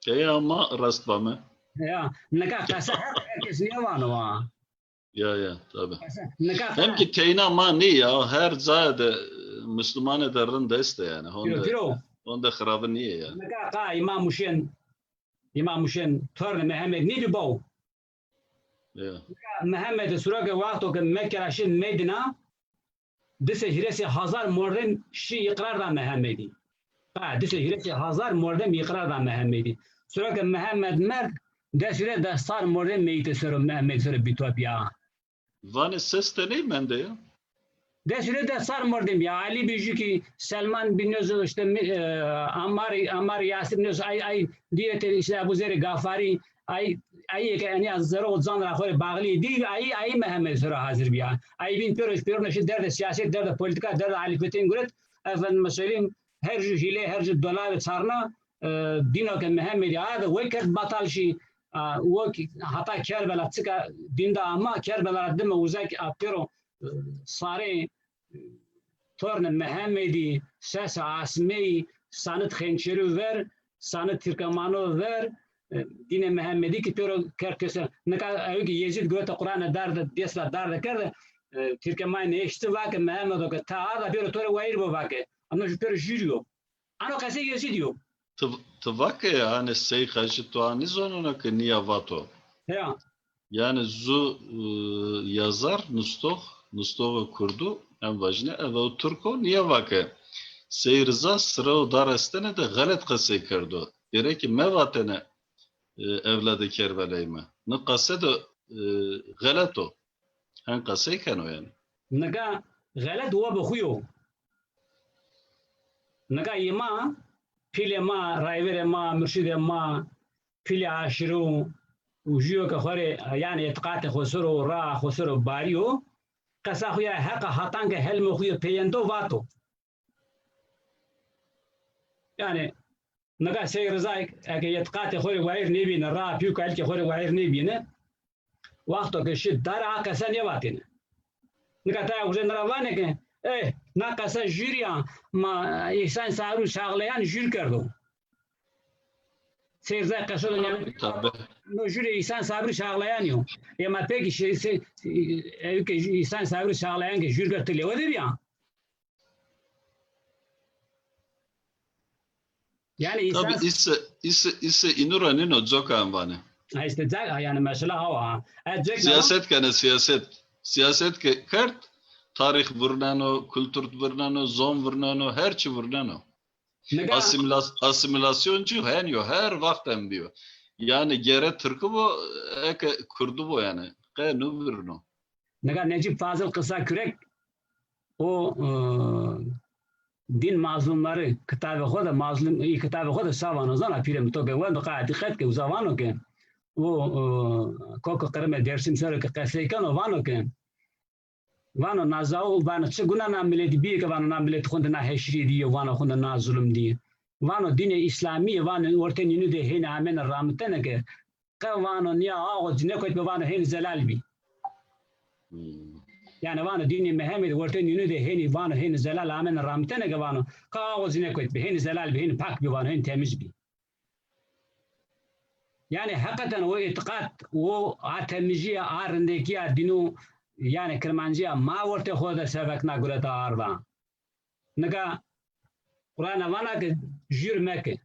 E, ama rast vame. Ya, nika qese her, her kes nêvano ha. Ya, ya, tabi. Qese, nika hem ki teyna ma nî ya, her cayê de, e, muslumanê de rind estê yanî. Honde, piro, piro, honde xirabi nîyê yanî. Nika qa Îmam Huşên, Îmam Huşên tornê Mehemedî nîbî baw. Ya. Mehemedî sura ke wexto ke Mekke ra şî Medîna, di sey hîrê sey hazar mordem şî îqrar da Mehemedî. Ha, di sey hîrê sey hazar mordem îqrar da Mehemedî. Sura ke Mehemed merd, des hîrê des sar mordem meyîtê sero Mehemedî sero bî topîya. Vanê ses teney mende ya. Des hîrê des sar mordem ya. Elî bî jû kî, Selman bî nêzo, îşte, mi-, e, Ammar, Ammar Yasir nêzo, ay, ay, dîyetê, îşte, Ebû Zerê Gafarî, ay, ay ke enîya zerre û can ra xo rê baxlî dî, ay, ay Mehemedî sero hazir bîya. Ay bîn pêro, pêro nêşî derdê sîyaset, derdê polîtîka, derdê Elî Fetîn guret, efendime söyleyeyim, her jû hîlê, her jû dolavê çarna, e, dîno ke Mehemedî aye de wey kerd batal şî, a, wo kî hata Kerbela, çika dîn de ama, Kerbela ra dime uza kî a pêro, e, sarê, e, tornê Mehemedî, sesê asmeyî, sanit xençerû ver, sanit tirkemano ver, e, dînê Mehemedî kî pêro kerd kese. Nika ew kî Yezîd gureto Qur'ane darde, dês ra darde kerde, e, tirkemanî nêeşti, va ke Mehemedo ke ti arda pêro to rê wayîr bo, va ke. Ama jû pêro jûrî yo. Ano qesê Yezîdî yo. Ti, ti va ke, hanî Sey Qajî to a nîzoneno ke nîya vato. Ya. Yanî zu, e, yazar, nustox, nustoxê kurdû, em vajîne, ev ew tirk o, nîya va ke Sey Riza sire û dar estene de xelet qesey kerdo. Gêrek ke mevatêne, e, ewladê Kerbeleyî me. Ni qese de, e, xelet o. Hen qesey keno yanî. Nika xelet wa bi xwu yo. Nika yê ma, pîlê ma, rayverê ma, murşîdê ma, pîlê aşîrû û jûyo ke xo rê, yanî îtîqatê xo ser o, raa xo ser o barî yo, qesa xo ya heqa hatan ke helmê xo yo peyendo vato. Yanî nika Sey Rizayê eke îtîqatê xo rê wayîr nêbîne, raa pî û kalikê xo rê wayîr nêbîne, wexto ke şi dare a qese nêvatêne. Nika taya uca nira vanê ke, ê, na qese jûrî ya, ma Îhsan Sabrî Çağlayan jûr kerdo. Sey Rizayê qeso de nîya, tabi, no jûrê Îhsan Sabrî Çağlayanî yo. Ê ma pekî şi-, se-, ew ke Îhsan Sabrî Çağlayan ke jûr kerd ti lêwe de bîya. Yanî tabi, însan îse, îse, îse înû ra nîno, coka em vanê. Ha, îşte ca-, yanî mesela hawa ha. E, cek na. Sîyaset kene, sîyaset. Sîyaset ke kerd, tarîx vurneno, kultur vurneno, zon vurneno, her çî vurneno. Nika asîmîlas-, asîmîlasyon cî hen yo, her waxt em bîyo. Yanî gere tirkî bo, eke kurdî bo yanî. Qe nêvurno. Nika Necîb Fazil Kısakürek o, e, Din Mazlumları kitabê xo de, mazlum, î kitabê xo de sa vano zana, pîrê mi, to ke wendo qaya dîqet ke, uza vano ke o, e, Koko Qirime Dêrsim ser o ke qesey keno, vano ke, vano, na zaw, vano, çi guna na miletî bîye ke, vano, na miletî xunde na heşîrîye dîyo, vano, xunde na zulum dîye. Vano, dînê Îslamîye, vano, ortê nînû de hênî amêne ramitene ke, qe, vano, nîya ağo cineko etbe, vano, hênî zelal bî. Hmm. Yanî vano, dînê Mehemedî ortê nînû de hênî, vano, hênî zelal amêne ramitene ke, vano, qe ağo cineko etbe, hênî zelal bî, hênî pak bî, vano, hênî temiz bî. Yanî heqeten o îtîqat, o a temizîya, a rindekîya dînû, yanî kirmancîya ma ortê xo de sevekna gureta arda. Nika Qur'ane vana ke jûr meke.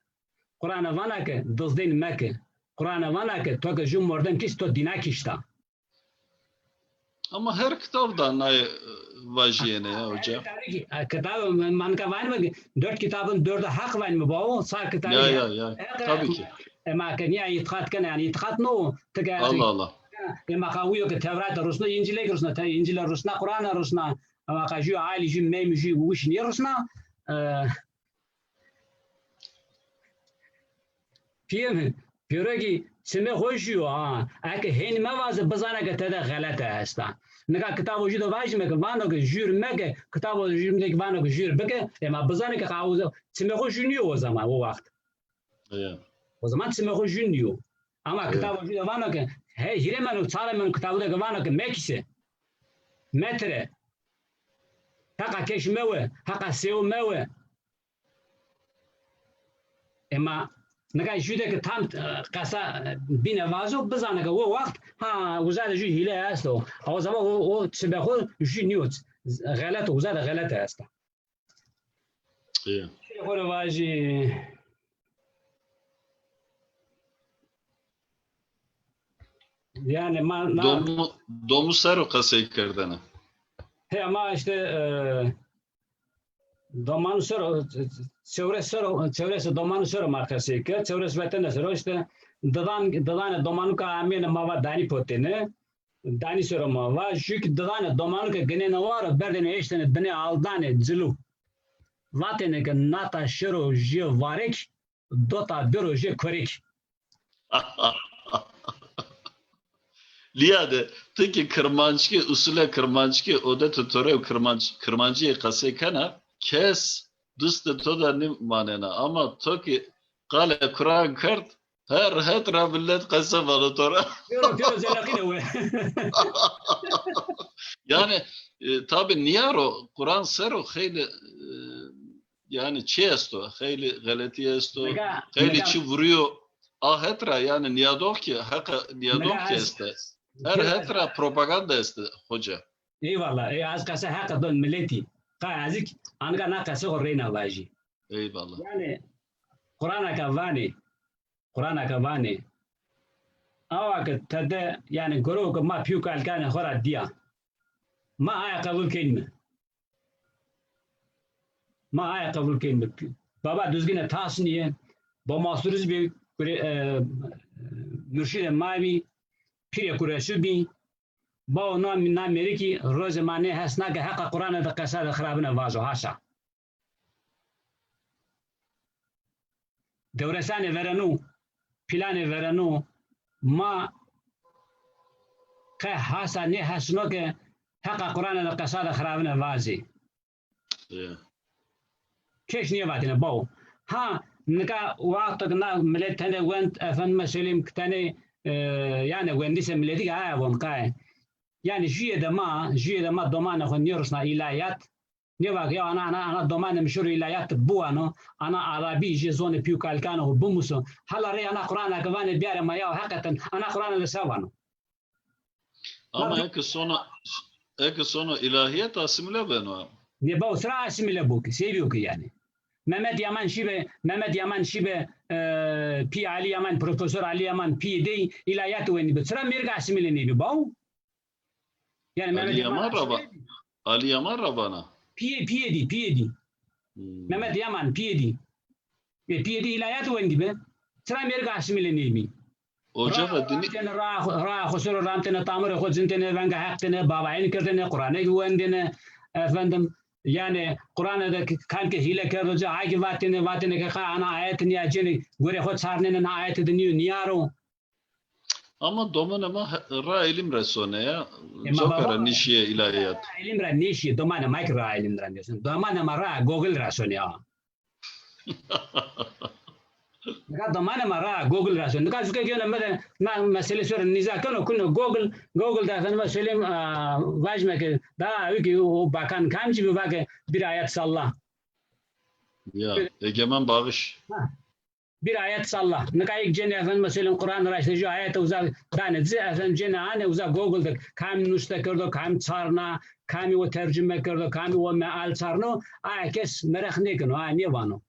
Qur'ane vana ke dizdên meke. Qur'ane vana ke to ke jû mordem kişt, to dîna kişta. Ama her kitab da nayê, e, vajîyêne ya hoca. Tabii ki, e, kitab, e, ma nika vanîme ki dört kitabın dördü hak vanîme bao, sar kitabı ya. Ya, ya, ya. Tabii ki. E, ma ke nîya îtîqat kena, yanî îtîqat no, ti ke Allah Allah. E, ma ka uyo ke Tewrat rusna, Încîl ke rusna, te-, Încîl rusna, Quran rusna, e, ma ka jü ailî, jü meymi, jü wiş nêrusna, e, Pîyê mi, pêro kî çimê xo jû yo ha. Eke hên mevaze bizane ke tede xelete esta. Nika kitabo jû de vajîme ke vano ke jûr meke, kitabo jû de kî vano ke jûr bike, ema bizane ke qawuze çimê xo jû nîyo o zaman, o waxt. Evet. O zaman çimê xo jû nîyo. Ama kitabo jû de vano ke he, hîrê meno, çarê meno kitabo de ke vano ke mekîse. Metire. Heqa keş mewe, heqa sewo mewe. Ema nika jû de ke tam, e, qesa, e, bîne vazo, bizane ke o waxt, ha, uza de jû hîle esto. O zaman o, o çimê xo jû nîyo, xelet, uza de xelet esta. Şîrê xo rê vajî. Yani ma na... Domu, domu ser o qesey kerdene. He, ma işte, e, domanu ser o, çewres ser o, çewres domanu ser o ma qesey kerd, çewres vetene ser o işte didan, didanê domanuka amêne ma va danî potêne, danî ser o ma va, jû kî didanê domanuke ginêne waro, berdêne eştêne binê aldanê cilû. Vatêne ke nata şiro jê varêk, dota biro jê korêk. Lîya de, ti kî kirmanckî, usule kirmanckî, odetê to rê kirmanc-, kirmancîye qesey kena, kes dustê to de nîmanena. Ama to kî qalê Quran kerd, her het ra milet qese vano to ra. Pêro, pêro zeleqîne we. Yani, e, tabi nîya ro, Quran ser o xeylê, e, yani çi esto, xeylê xeletî esto, xeylê çi vurîyo. A het ra yani nîyadox kî, heqa nîyadox kî este. Her het ra propaganda este, hoca. Eyvallah. E, ez qese heqa don miletî. Qa ez kî aniga na qese xo reyna vajî. Eyvallah. Yani Qurana ke vanê, Qurana ke vanê, awa ke tede, yani goro ke ma pî û kalkanê xo ra dîya. Ma aya qebul kenîme. Ma aya qebul kenîme. Baba Duzgine tas nîye, Bo Masuriz bî, kure-, e, murşidê ma bî, pîrê Kuresu bî, bawo na, na mêrikî rozê ma nêhesna ke heqa Qurane de qesa de xirabine vazo, haşa. Dewresanê vereno, planê vereno, ma qe hasa nêhesno ke heqa Qurane de qesa de xirabine vazê. Kes nêvatêne bawo. Ha, nika wexto ke na milet tenê wend, efendime söyleyeyim, ke tenê, e, yani wendîse miletî ke aya von qaye. Yani jüye de ma, jüye de ma domanê xo nêrusna îlahîyat, nêva ke ya ana, ana, ana domanê mi şiro îlahîyat biwano, ana arabî jê zonê pî û kalikanê xo bimuso. Hala rey ana Qurana ke vanê biyarê ma ya heqeten ana Qurana de se vano? Ama eke sono, eke sono îlahîyet asîmîle beno. Nê bawo, sira asîmîle bo ki, sey bîyo ki yani. Mehmet Yaman şîbe, Mehmet Yaman şîbe, e, pî Alî Yaman, Profesor Alî Yaman, pîyê dey îlahîyat wendî bi. Sira mêrik asîmîle nêbî bawo? Yani Mehmet Yaman ra va-, Alî Yaman ra vana? Pîyê, pîyê dî, pîyê dî. Hmm. Mehmet Yaman, pîyê dî. E, pîyê dî îlahîyat wendî bi. Çira mêrik asîmîle nêbî? Oca ra, ra dinî- ramtêne, ra, ra xo ser o ramtêne, tamurê xo cintêne, venga Heq têne, babayîn kerdêne, Quranê kî wendêne, efendim, yani Qurane de k-, kam ke hîle kerdo ci, ay kî vatêne, vatêne ke qa ana ayet nîya cênê, gorê xo çarnêne, na ayete de nîyo, nîyaro. Ama domanê ma he-, ra îlim resone ya. E, ma coka ra nêşîye îlahîyat. Ra îlim ra nêşîye, domanê ma kî ra îlim ra nêşîye. Domanê ma ra Google ra sonê ya. Nika domanê ma ra Google ra sonê. Nika zûke gêno mi de na mesele sore nîza keno, kuno Google, Google de efendime söyleyeyim, a, vajime ke daha ewi ki o bakan kamcî bi, va ke bir ayet salla. Ya, Egemen Bağış. Ha. Bir ayet salla. Nika yek cênê efendime söyleyeyim Quran ra işte jû ayete uza danê ci, efendim cênê anê uza Google de kam nuste kerdo, kam çarna, kamî o tercume kerdo, kamî o meal çarno, aya kes mereq nêkeno, aya nêvano.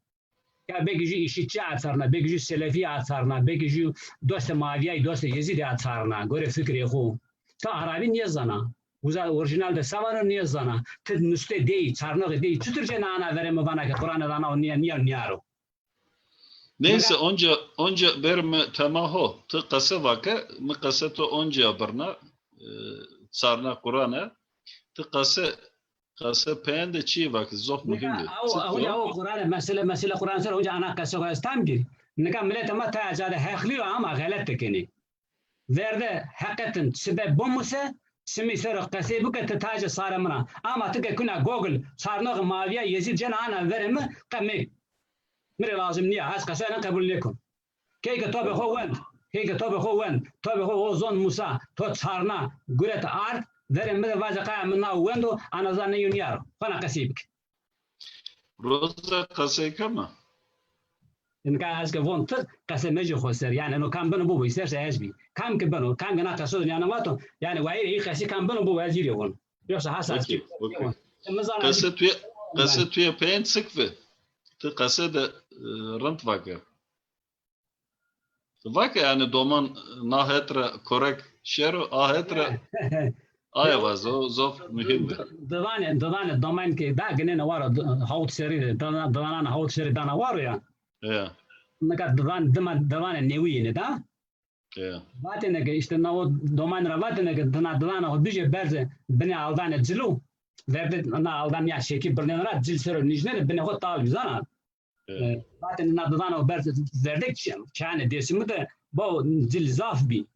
Ya belkî jû îşîtçî açarna, belkî jû selefî açarna, belkî jû dostê Mavîyayî, dostê Yezîdî açarna, gorê fikrê xo. Ta arabî nêzana. Uza orîjînal de se vano nêzana. Ti nustê dey, çarnoxê dey, çitur cêna ana verê mi vana ke Quran de ana o nîya, nîya, nîyaro? Neyse, onca, onca ber mi tema ho. Ti qese vake, mi qese to oncia birna, e, çarna Quran e. Ti qese, qese peyên de çîyê vake, zof muhîm ê. Aw, aw, aw, Quran e, mesele, mesele Quran ser, onca ana qese xo ez tam gir. Nika milete ma taya ca de heqlî yo ama xelet de kenê. Verde heqetin sibe bimuse, simî ser o qesey bike ti tace sare min a. Ama ti ke kuna Google çarnoxê Mavîya Yezîd cena ana verê mi, qe mi, mi rê lazim nîya, ez qesena qebul nêkon. Key ke to be xo wend, key ke to be xo wend, to be xo o zon musa, to çarna, guret ard, verê mi de vaze qaya mi na wendo, ana zan nêyo nîyaro. Xona qesey bike. Roza qesey kema? Nika ez ke von ti qese mecî xo ser. Yanî eno kam beno bibo, îsterse ez bî. Kam ke beno, kam ke na qeso de nîyana vato, yanî wayîrê î qesî kam beno bibo, ez î rê von. Yoksa hasa ez kî von. Qese tuye, qese tuye peyên çik vi? Ti qese de, e, rind vake. Vake, yanî doman na het ra korek şero, a het ra aye vazo, zof muhîm bi. Didanê, didanê doman ke da ginêne waro, hawt serî de, didana, didanan hawt serî dana waro ya. Ya. Nika didan, dima didanê newî yêne da. Ya. Vatêne ke îşte na o doman ra vatêne ke dina didanê xo bijê berzê binê aldanê cilo. Verde na aldan ya şekî birnêne ra cil sero nîjnêne binê xo tal bî zana. E, vatêne na didanê xo berz verdek çi-, çanê Dêrsimî de bo cil zaf bî.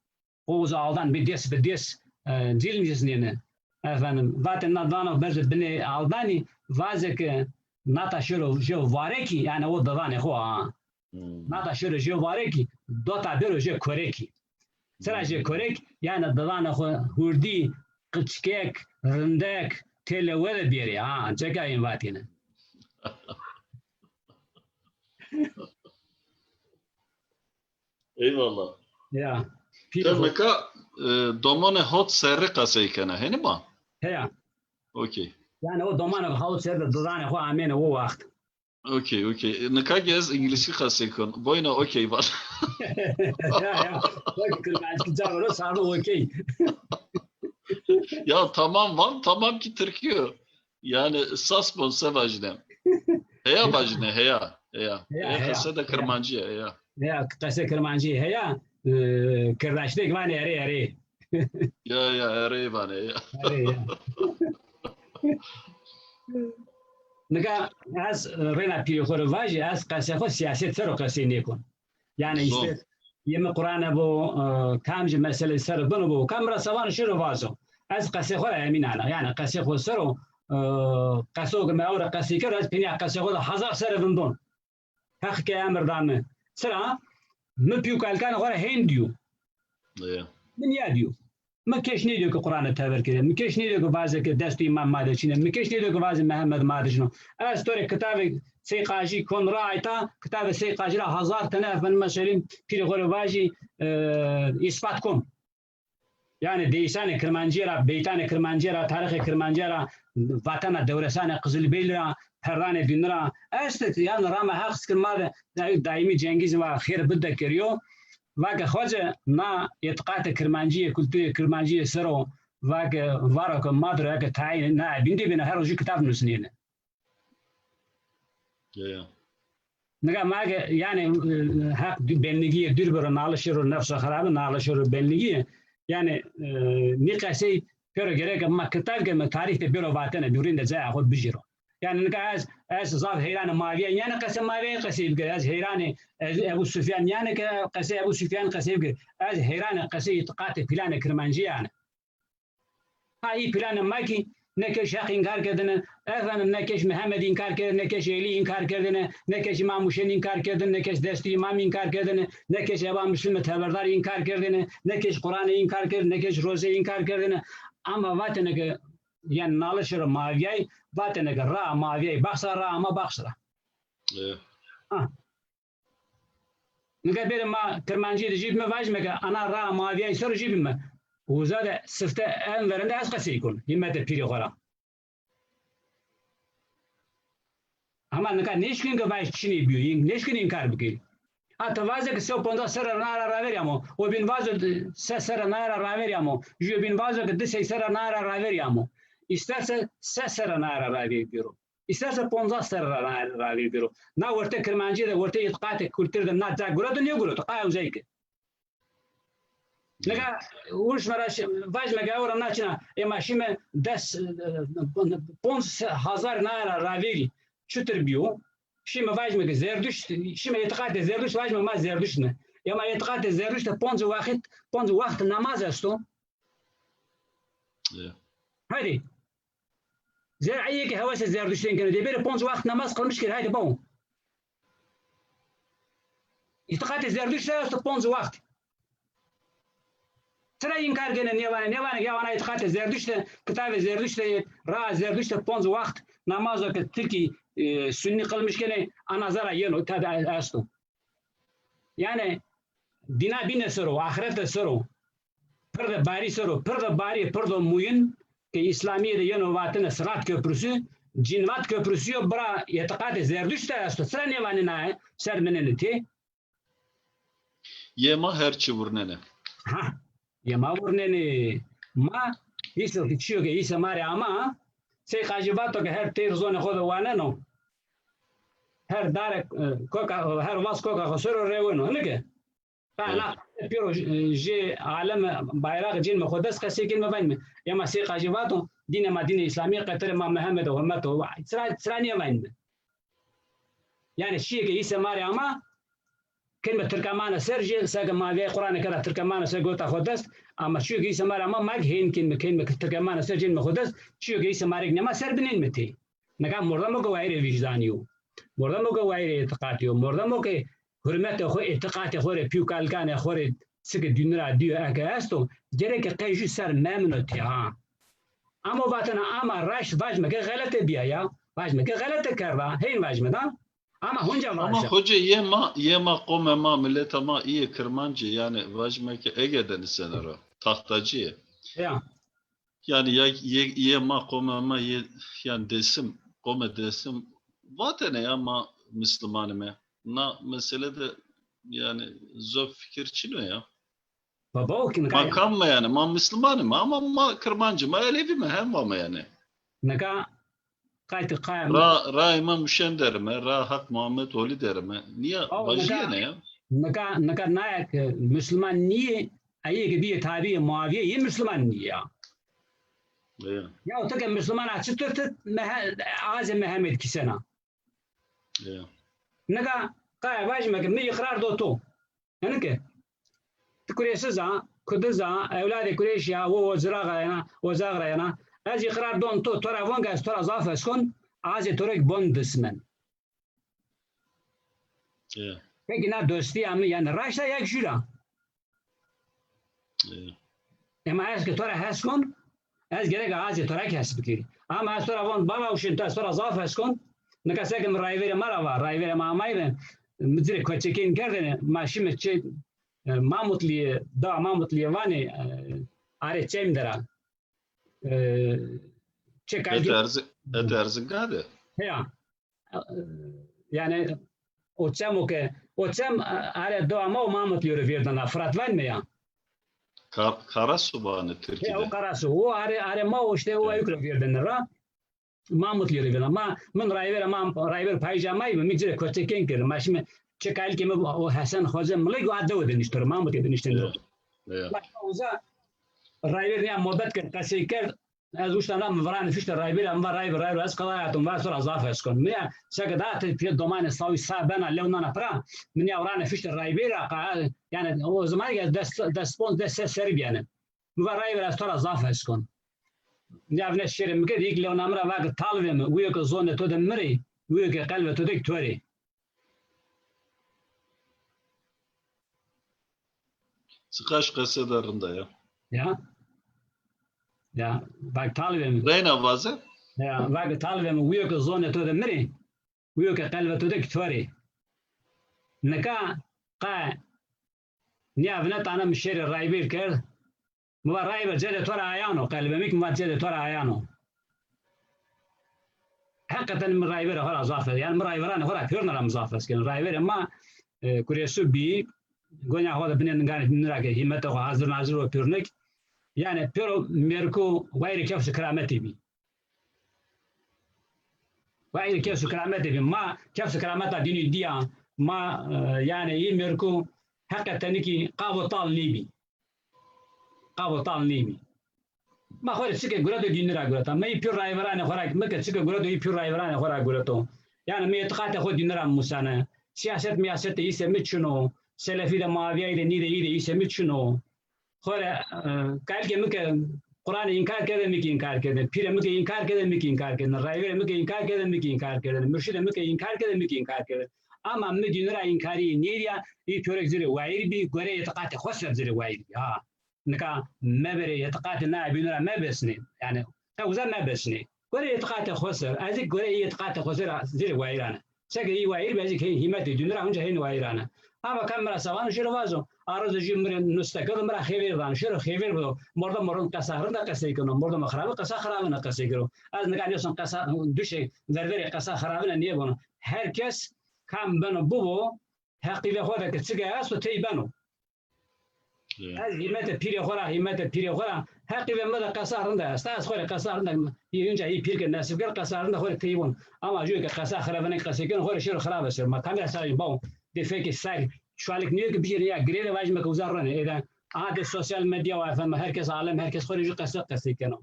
Qoz aldan bî dês bi dês, e, cil nîjnêne. Efendim, vatêne na didanê xo berz binê aldanî, vaze ke nata şero jê varekî, yanî o didanê xo ha. Nata şero jê varekî, dota bêro jê korekî. Sira jê korek, yanî didanê xo hurdî, qiçkek, rindek, têlewe de bêrê. Ha, çeka ên vatêne. Eyvallah. Ya. Ti nika, e, domanê hot serrî qesey kena, henî ma? Heya. Okey. Yanî o domanê hot serrî de didanê xo amêne o waxt. Okey, okey. Nika ki ez îngilizkî qesey kon. Boyna okey van. Ya, ya. Bak, kirmanckî ca vero sarno okey. Ya tamam van, tamam ki tirkî yo. Yanî sas bon se vajîne. Heya vajîne, heya, heya. Heya, heya, qese de kirmancî ya, heya. Heya, qese kirmancî heya, e, kirdaşdek vanê erê, erê. Ya, ya, erê vanê, ya. Erê, ya. Nika ez reyna pîrê xo rê vajî, ez qesê xo sîyaset ser o qesey nêkon. Yanî îşte yê mi Qurane bo, e, kamcî mesele ser o beno bo, kam ra se vano şiro vazo. Ez qesê xo ra emîn ana. Yanî qesê xo ser o, e, qeso ke mi ew ra qesey kero, ez pênîya qesê xo de hezar serre vindon. Heq ke emir da mi. Çira? Mi pî û kalikanê xo ra hên dîyo. Mi nîya dîyo. Mi keş nêdîyo ke Qurane tever kerê. Mi keş nêdîyo ke vaze ke dest û îman ma de çin ê. Mi keş nêdîyo ke vaze Mihemed ma de çin o. Ez to rê kitabê Sey Qajî kon ra ayta, kitabê Sey Qajî ra hezar tene efendime söyleyeyim pîrê xo rê vajî, e, îspat kon. Yanî deyîsanê kirmancîye ra, beytanê kirmancîye ra, tarîxê kirmancîye ra, vatena dewresanê Qizilbeylî ra, perranê dînî ra estê. Yanî rama Heq zikir ma de daî-, daîmî Cengîz va xêr bide kerîyo. Va ke Xoce, na îtîqatê kirmancîye, kulturê kirmancîye ser o, va ke varo ke ma dir o, eke tayê na bîn de bîne, her rojî kitab nusnêne. Ya, ya. Nika ma ke, yanî, e, Heq dû-, benligîye dûr bero, nalişê ro nefsa xerabe, nalişê ro benligîye. Yanî, e, nî qesey pêro gereke ma kitab ke mi tarîx de bêro vatene, dûrîn de caya xo bijîro. Yanî nika ez, ez zaf heyranê Mavîye nîyane qesê Mavîye qesey bikero. Ez heyranê Ez-, Ebû Sufyan nîyane ke qesê Ebû Sufyan qesey bikero. Ez heyranê qesê îtîqatê pîlanê kirmancîye yane. Ha, î pîlanê ma kî ne keş Heq înkar kerdêne, efendim, ne keş Mihemed înkar kerdêne, ne keş Elî înkar kerdêne, ne keş Îmam Husên înkar kerdêne, ne keş destî îmam înkar kerdêne, ne keş Eba Muslimê teverdar înkar kerdêne, ne keş Quranê înkar kerdêne, ne keş rozê înkar kerdêne. Ama vatêne ke, yanî nalişê ro Mavîyay, vatêne ke raa Mavîyay baxsa, raa ma baxsa. E. Ha. Nika bêrê ma kirmancîye de jî bîme vajîme ke ana raa Mavîyay ser o jî bîme. Uza de sifte en verên de ez qesey kon, hîmetê pîrê xo ra. Hema nika nêşkîn ke vajî çinê bîyo, în-, nêşkîn înkar bikî. Ha, ti vaze ki se û poncas serre naye ra ravêrî amo. O bîn vazo se serre naye ra ravêrî amo. Jûyo bîn vazo ki di sey serre naye ra ravêrî amo. Îsterse se serre naye ra ravêrî bêro. Îsterse poncas serre ra naye ra ravêrî bêro. Na wertê Kirmancîye de, wertê îtiqatê kulturî de na ca gureto, nêgureto. Qay ewzayî ki. Nika wurşme ra şi-, vajme ke ewro na çina, ê ma şîme des, e, ponc hezar naye ra ravêrî, çutir bîyo? Şîme vajme ke Zerduşt, şîme îtiqatê Zerduşt, vajme ma Zerduşt me. Ê ma îtiqatê Zerduşt de ponc wext, ponc wext namaz esto. Ya. Hadi. Zer-, eyê ke hewesê Zerduştên keno, dê bêrê ponc wext namaz qilmiş kerê, haydi bawo. Îtiqatê Zerduşt de esto ponc wext. Tira înkar kenê, nêvanê, nêvanê ke ya ana îtiqatê Zerduşt de, kitabê Zerduşt de, raa Zerduşt de ponc wext namazo ke tirkî, e, sunnî qilmiş kenê, ana zara yeno, tabi esto. Yanî dîna bîne ser o, axirete ser o. Pirde barî ser o, pirde barî, pirdo muyin ke Îslamîye de yeno vatene Sirat Köprüsü, Cinvat Köprüsü yo, bira îtiqatê Zerduşt de esto. Sira nêvanê naye, ser binenê tê. Yê ma her çi vurnenê. Ha, yê ma vurnenê. Ma hîsê, çîyo ke hîsê ma rê ama, sey qajî vato ke her teyr zonê xo de waneno. Her dare, e, koka, her vas koka xo ser o reweno. Hini ke? Qe na pêro, e, jê aleme bayrağê cênme xo dest qesey kenme, vaynme. Ê ma sey qajî vato, dînê ma dînê Îslamî, qeterê ma Mihemed o, Hurmet o. Sira, sira nêvaynme. Yanî çîyê ke hîsê ma rê ama, kenme tirkamane ser jê, seke ma vey Quranê ke ra tirkamane ser gota xo dest, ama çîyo ke hîsê ma rê ama, ma ki hên kenme, kenme tirkamane ser cênme xo dest, çîyo ke hîsê ma rê ki nêma ser binênme tey. Nika mordemo ke wayîrê vîjdanî yo, mordemo ke wayîrê îtiqatî yo, mordemo ke hurmetê xo, îtiqatê xo rê, pî û kalikanê xo rê, çike dûnî ra dîyo eke esto, gereke qey jû ser memino tê ha. Amo vatena ama raşt vajme ke xelete bîya ya. Vajme ke xelete kerda. Hên vajme da. Ama hunca vaja. Ama hoca, yê ma, yê ma, qomê ma, mileta ma, îyê Kirmancî, yanî vajme ke Ege de nisene ra. Taxtacî yê. Ya. Yanî ya, yê, yê ma, qomê ma, yê, yanî Dêsim, qomê Dêsim vatene ya ma Mislimanîme. Na mesele de yanî zof fikir çin o ya. Baba, o ki nika ma kam me yanî? Ma Mislimanîme ama ma Kirmancîme, Elewîme, hem vame yanî. Nika qaytê qaya ra, ra Îmam Huşên derime, ra Haq Muhammed Olî derime. Nîya vajîyêne ya? Nika, nika naye ke Misliman nîyê, eyê ke bîyê tabîyê Muavîye yê Misliman nîyê ya. Ya. Ya ti ke Misliman a, çitur ti Mehe-, azê Mihemed kîsena? Ya. Nika qaya vajîme ke mi îqrar do to. Yanî ke ti Kurêşiz a, Kudiz a, ewladê Kurêşî ya, wo, wo Zirax ra yena, wo Zax ra yena. Ez îqrar don to, to ra von ke ez to ra zaf hes kon, azê to rê ki bon dismen. Ya. Peki na dostîya mi, yanî raşt a ya ki jûr a? Ya. Ema ez ke to ra hes kon, ez gerek azê to ra ki hes bikirî. Ama ez to ra von, baba Huşên, to, ez to ra zaf hes kon. Nika seke mi rayverê ma ra va, rayverê ma amayî ve, mi ci rê koçekên kerdêne, ma şîme çê, e, Mamutlîye, da Mamutlîye vanê, e, arê Çem de ra. E, çê Hetê Erzi-, Hetê Erzingan de? Heya. Yanî o çemo ke, o çem, e, arê do ama o Mamutlîye rê vêrdena, Firat vanîme ya. Ka-, Karasu vanê tirkî de. He, o Karasu. O arê, arê ma o îşte o ewk ra vêrdene ra. Mamutlîye rê vêrdena. Ma, min rayvera, ma rayver payîja ma yî, mi ci rê koçekên kerd. Ma şîme çê kalikê mi o Hesen Xoce Milek o a dewe de nişto ro, Mamutlîye de niştêne ro. Ya. Ma uza rayver nîya mobet kerd, qesey kerd. Ez uşten ra mi viranê fişte rayvêra, mi va rayver, rayver, ez qedaya to, mi va ez to ra zaf hes kon. Mi ya, seke da ti pê domanê sawî sa bena, lew nana pira, mi nîya viranê fişte rayvêra, qa, yanî o zemanî ke ez des, des ponc, des ses serrî bîyane. Mi va rayver, ez to ra zaf hes kon. Nîya vine şêrê mi kerd, yek lew na mi ra va ke talvê mi, uyo ke zonê to de mi rê, uyo ke qelbê to de ki to rê. Çiqaş qese de rind a ya. Ya. Ya, vake talvê mi. Reyna vaze? Ya, vake talvê mi, uyo ke zonê to de mi rê, uyo ke qelbê to de ki to rê. Nika qe nîya vine tane mi şêrê rayvêr kerd. Mi va rayver, cedê to ra ayan o, qelbê mi ki mi va cedê to ra ayan o. Heqîqeten mi rayverê xo ra zaf hes, yanî mi rayveranê xo ra pêrune ra mi zaf hes keno. Rayverê ma e, Kurêsu bî, gonya xo de binê ninganê nira ke hîmete xo hazir nazir o pêrnik. Yanî pêro mêrku wayirê kefs û kirametî bî. Wayirê kefs û kirametî bî. Ma kefs û kirameta dînî dîya, ma, e, yanî î mêrku heqe tenikî qav û tal nêbî. Qav û tal nîbî. Ma xo rê çike gureto dînî ra gureta. Mi î pîr rayveranê xo ra, mi ke çike gureto î pîr rayveranê xo ra gureto. Yanî mi îtîqatê xo dînî ra musane. Sîyaset mîyasetê îse mi çin o. Selefî de, Muavîyayî de, nî de, î de îse mi çin o. Xo rê, e, kalkê mi ke Quranê înkar kerde, mi kî înkar kerdêne. Pîrê mi ke înkar kerde, mi kî înkar kerdêne. Rayverê mi ke înkar kerde, mi kî înkar kerdêne. Murşîdê mi ke înkar kerde, mi kî înkar kerdêne. Ama mi dînî ra înkarî nêdîya, î pîrek zerê wayîr bî, goreyê îtîqatê xo ser zerê wayîr bî. Ha. Nika meverê îtîqatê naye bînî ra mebesnê. Yanî, qe uza mebesnê. Goreyê îtîqatê xo ser, ez kî goreyê îtîqatê xo ser zerê wayîran a. Seke î wayîr bî, ez kî hîmetê dînî ra unca hên wayîran a. Ama kam mi ra se vano, şêro vazo. Aroze jû mi rê nusteke do, mi ra xêvêr vano. Şêro xêvêr bido. Mordemo rind qesa rind a qesey keno. Mordemo xirabî qesa xirabin a qesey keno. Ez nika nêson qesa, duşê ververê qesa xirabine nêbono. Her kes kam beno bibo, heqîvê xo de ke çike esto tey beno. Ya. Ez hîmetê pîrê xo ra, hîmetê pîrê xo ra, heqîvê mi de qesa rind a esta. Ez xo rê qesa rind a, î unca î pîr ke nesîb kerd, qesa rind a xo rê tey bon. Ama jû ke qesa xirabine qesey keno, xo rê şêro xirabe ser. Ma kamî ra se vajî, bawo, dê fekê sag çualik nîyo ke bijêrê ya girêle vajîme ke uza ronê. Êde, aha de sosyal medya wa, efendim, her kes alem, her kes xo rê jû qese qesey keno.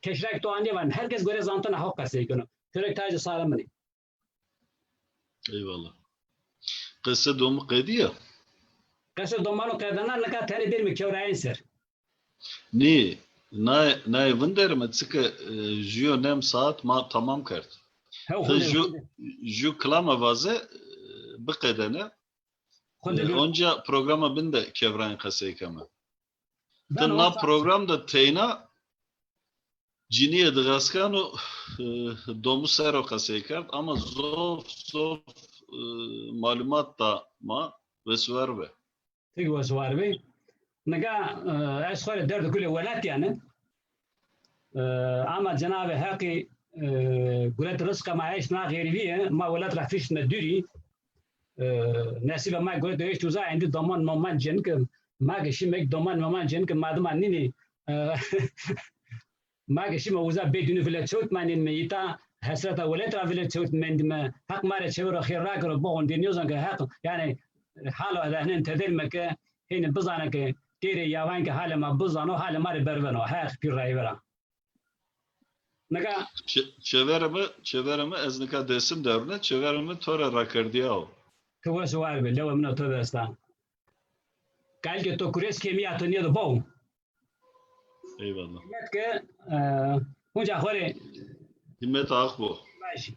Keşrak to anê van, her kes gore zantena xo qesey keno. Pêrek tacê sarê min ê. Eyvallah. Qese domu qedîya? Qese domanu qedena, nika tenê bêrime kewrayên ser. Nî, nay, nay vinderime, çike, e, jûyo nem saat ma tamam kerd. Hew, ti xunde, jû, xunde. Jû kilama vaze, e, biqedene. Xunde, e, bî. Onca programa bin de kewrayên qesey keme. Ti na program de teyna cinîye dixaskano, e, domu ser o qesey kerd, ama zof, zof, e, malumat da ma, wes û war be. Ti kî wes û war be. Nika, e, ez xo rê derd û kulê welat yane. E, ama Cenabê Heqî, e, guret rizqa ma eşt na xerîbîye, ma welat ra fiştme dûrî. E, nesîba ma guret eşt uza, endî doman moman cênike, ma ke şîme kî doman moman cênike, ma dima nînê. E, ma ke şîme uza bê dînû vile çewt manîme, îta hesreta welat ra vile çewt mendîme. Heq ma rê çêver û xêr rakero, boxon dê nêzon ke Heq, yanî, halo ede henen tederîme ke hênî bizane ke têrê yavan ke halê ma bizano, halê ma rê berveno. Heq pîr rayver a. Nika çe-, çêverê mi, çêverê mi, ez nika Dêsim de rune, çêverê mi to rê rakerdîyawo. Ti wes û war be, lewê min o to dest a. Kalkê to kurês, kêmîya to nêdo bawo. Eyvallah. Hîmet ke, e, unca xo rê. Hîmet Aq bo. Baş.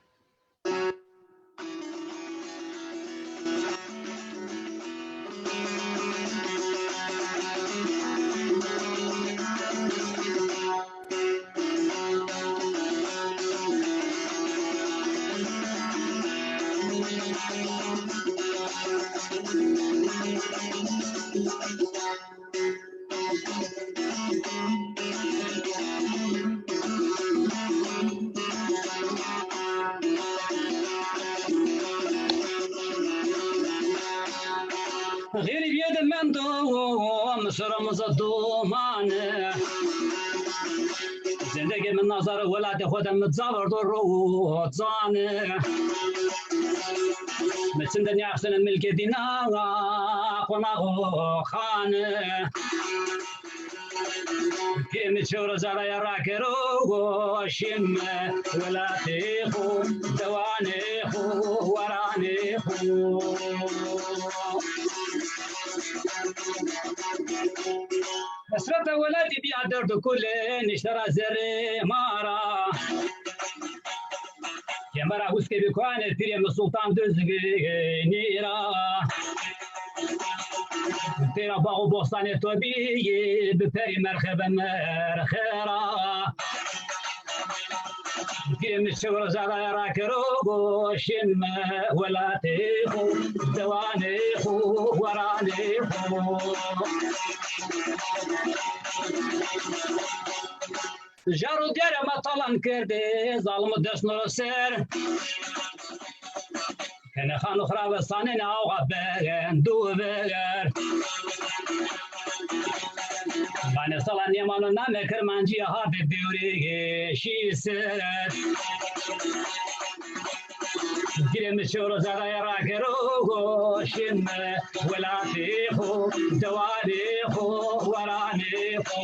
Xerîbîye de mendo, mi sora mi za domane. Zendegê mi nazar welatê xo de mi caverdo ro can. Mi çin de nîyaxsene milkê dîna, qonax û xane. Pê mi çewre zeraya rakero, şîme welatê xo, dewanê xo, weranê xo. Hesreta welatî bîya derd û kule, nişte ra zerrê ma ra. Kemera Huskê bi kuanê pîrê mi Sultan Duzgînî ra. Têra bax û bostanê to bîyî, biperî merxe be merxe ra. Pîrê mi çewre zeraya rakero, şîme welatê xo, dewanê xo, weranê xo. Jar û diyarê ma talan kerdê, zalim û dest mi ro ser. Kene xan û xirabe sanene awa begen dû ver. Vanê sala nêmano namê kirmancîye hardê dewrêgê şî ser. Girê mi çewro zadaye rakero go şime welatê xo, dewanê xo, weranê xo.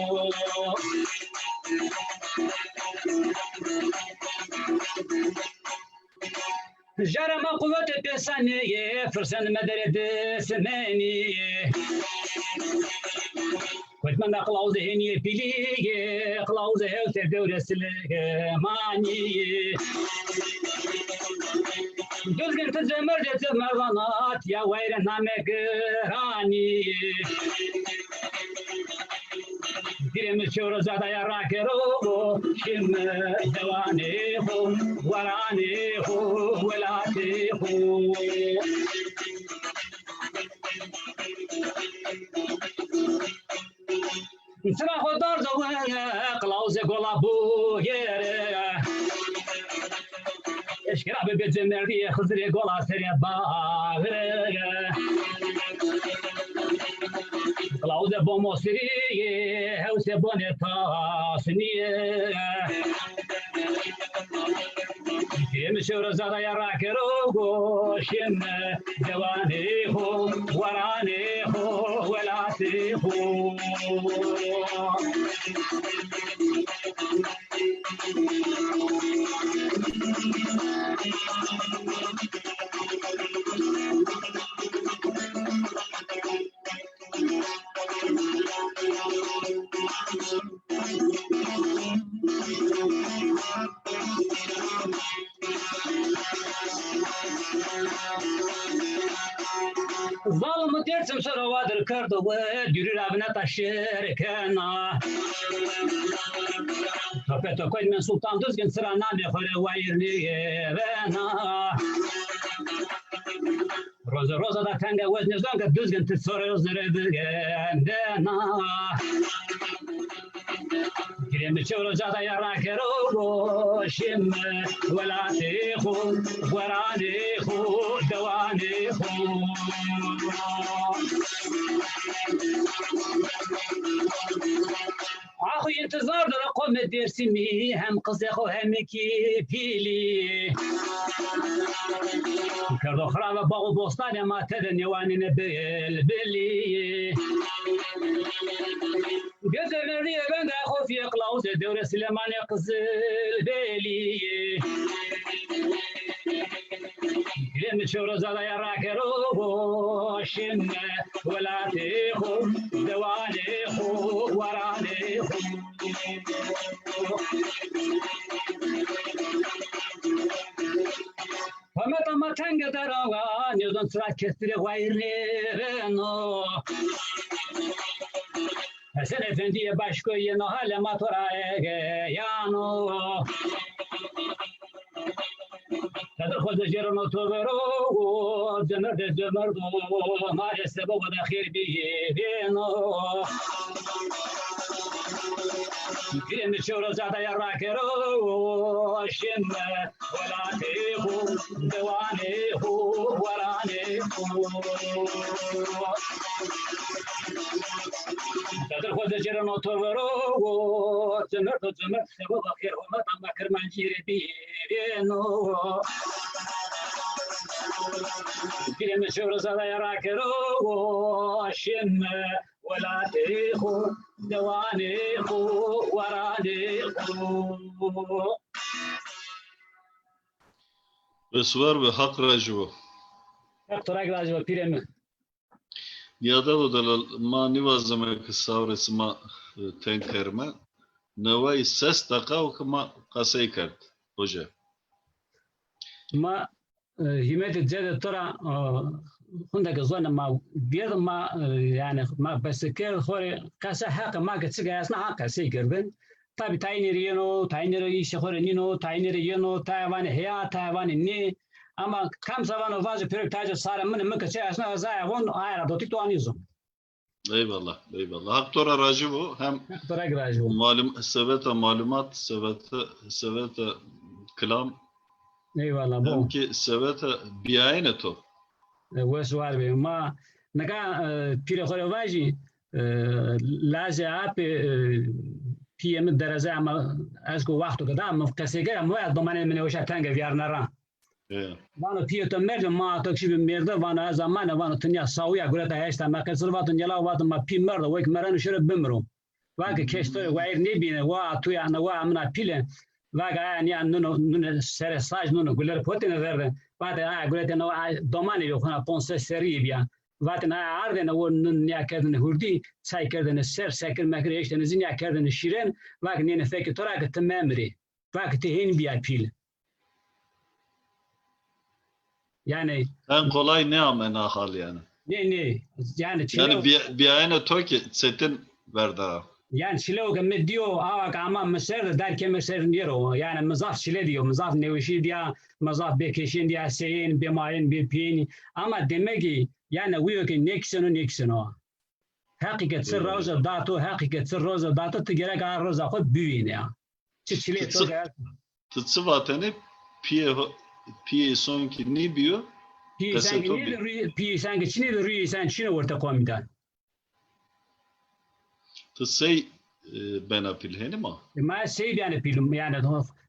Jara ma quwetê pêsanê yê, firsend medelê dismenî yê. Hukmenda qilawuzê hênîyê pîlî yê, qilawuzê hewsê dewrê silêmanî yê. Duzgin ti cemerdê cemerdana, tiya wayirê namê giranî yê. Girê mi çewro zadaya rakero, şime dewanê xo, weranê xo, welatê xo. Sira xo dardo we, qilawuzê gola bûyere. Eşkera bibê cemerdîye Xizirê gola serê baxire. Qilawuzê bo mosirîye, hewsê bonê tasnîye. Kêm şewre zadaya rakero goşin, dewanê xo, weranê xo, welatê xo. Zalim û Dêrsim sero wadir kerdo we, dûrî ra vineta şêr kena. Topê to koyt men Sultan Duzgin, sira namê xo rê wayîr nêvena. Roze roza da tenge weznê zonge Duzgin, ti sore zere bigendena. Girê mi çewro cadaya rakero goşim, welatê xo, weranê xo, dewanê xo. Axu intizar dore qomê Dêrsimî, hem qizê xo hem kî pîlî. Kerdo xirabe bax û bostanê ma, tede nêwanîne bilbilî. Gece merdîye vende xofîye, qilawuzê dewrê Silêmanê Qizilbelî. Girê mi çewro cadaya rakero goşim, welatê xo, dewanê xo, weranê xo. Hometa ma tenge dera, nêzon çira kesî rê wayîr nêveno. Hesen Efendîye başko yeno, halê ma to ra egeyano. Tedir xo de jêreno to vero, cemerdê cemerdo, ma rê sebo de xêr bîyê vêno. Girê mi çewro cadaya rakero şime, welatê xo, dewanê xo, weranê xo. Tedir xo de jêreno to vero, cemerd û cemerd sebo xêr, hometa ma kirmancî rê bîyê vêno. Girê mi çewro cadaya rakero şime, welatê xo, dewanê xo, weranê xo. Bi siwar be, Haq rajî bo. Haq to ra gî rajî bo, pîrê mi. Nîyadevo delal, ma nîwazeme ke sawrê sima, e, teng kerime. Neway ses deqa o ke ma qesey kerd, hoca. Ma, e, hîmetê cedê to ra, e, hunde ke zonê ma vêrd, ma, e, yanî ma bese kerd xo rê qese heqê ma ke çike esna ha qesey kerdin. Tabî tayînê rê yeno, tayînê rê îşê xo rê nîno, tayînê rê yeno, tayê vanê heya, tayê vanê nê. Ama kam se vano vajo pêro tayê sarê min ê, mi ke çi esna ez aye von, aye ra dotî to anî zon. Eyvallah, eyvallah. Haq to ra rajî bo. Hem Haq to ra gî rajî bo. Malum, seveta malumat, seveta, seveta kilam. Eyvallah, bo. Hem ki seveta biyayene to. E, wes war be. Ma nika, e, pîrê xo rê vajî, e, lazê apê, e, pîyê mi derezaya ma ez ku waxto ke da mi qesey kera, mi waya domanê mi nêweşa tenge vîyarna ra. E. Vano pîyê to merde, ma to kişî bi merde, vano ez amane, vano ti nîya sawîya gureta heşta me qesir vato nîya la vato ma pî merdo, wek mereno şêro bimiro. Va ke kes to rê wayîr nêbîne, wa tu ya ne wa amina pîle. Va ke aya nîya nuno, nune sere saj nuno guler potêne verde. Vatêne aya guretêne wa domanê bî xona ponc ses serrî yê bîya. Vatêne aya ardêne wo nun nîya kerdêne hurdî, çay kerdêne ser, sekir mekir eştêne zî nîya kerdêne şîren. Va ke nêne fekê to ra ke ti memirê. Va ke ti hên bîya pîl. Yanî en kolay nêamena hal yanî. Nê, nê. Yanî çile. Yanî bî-, bîyayene to ki çetin verda. Yanî çile o ke mi dîyo, awa ke ama mi ser de, dar ke mi ser nêro. Yanî mi zaf çile dîyo, mi zaf nêweşî dîya, mi zaf bêkeşên dîya, seyên, bêmayên, bêpîyên. Ama demek ki, yanî wîyo ke nêkiseno, nêkiseno. Heqî ke çi roze dato, heqî ke çi roze dato, ti gerek a roza xo biwîne ya. Çi çilê to de. Ti çi vatene? Pîyê ho-, pîyê son ki nîbîyo. Pîyê sen ki nîbî, rûyê, pîyê sen ki çinê de rûyê sen çino orte qomî de. Ti sey, e, bena pîl henî ma? E, ma sey bena pîl, yanî,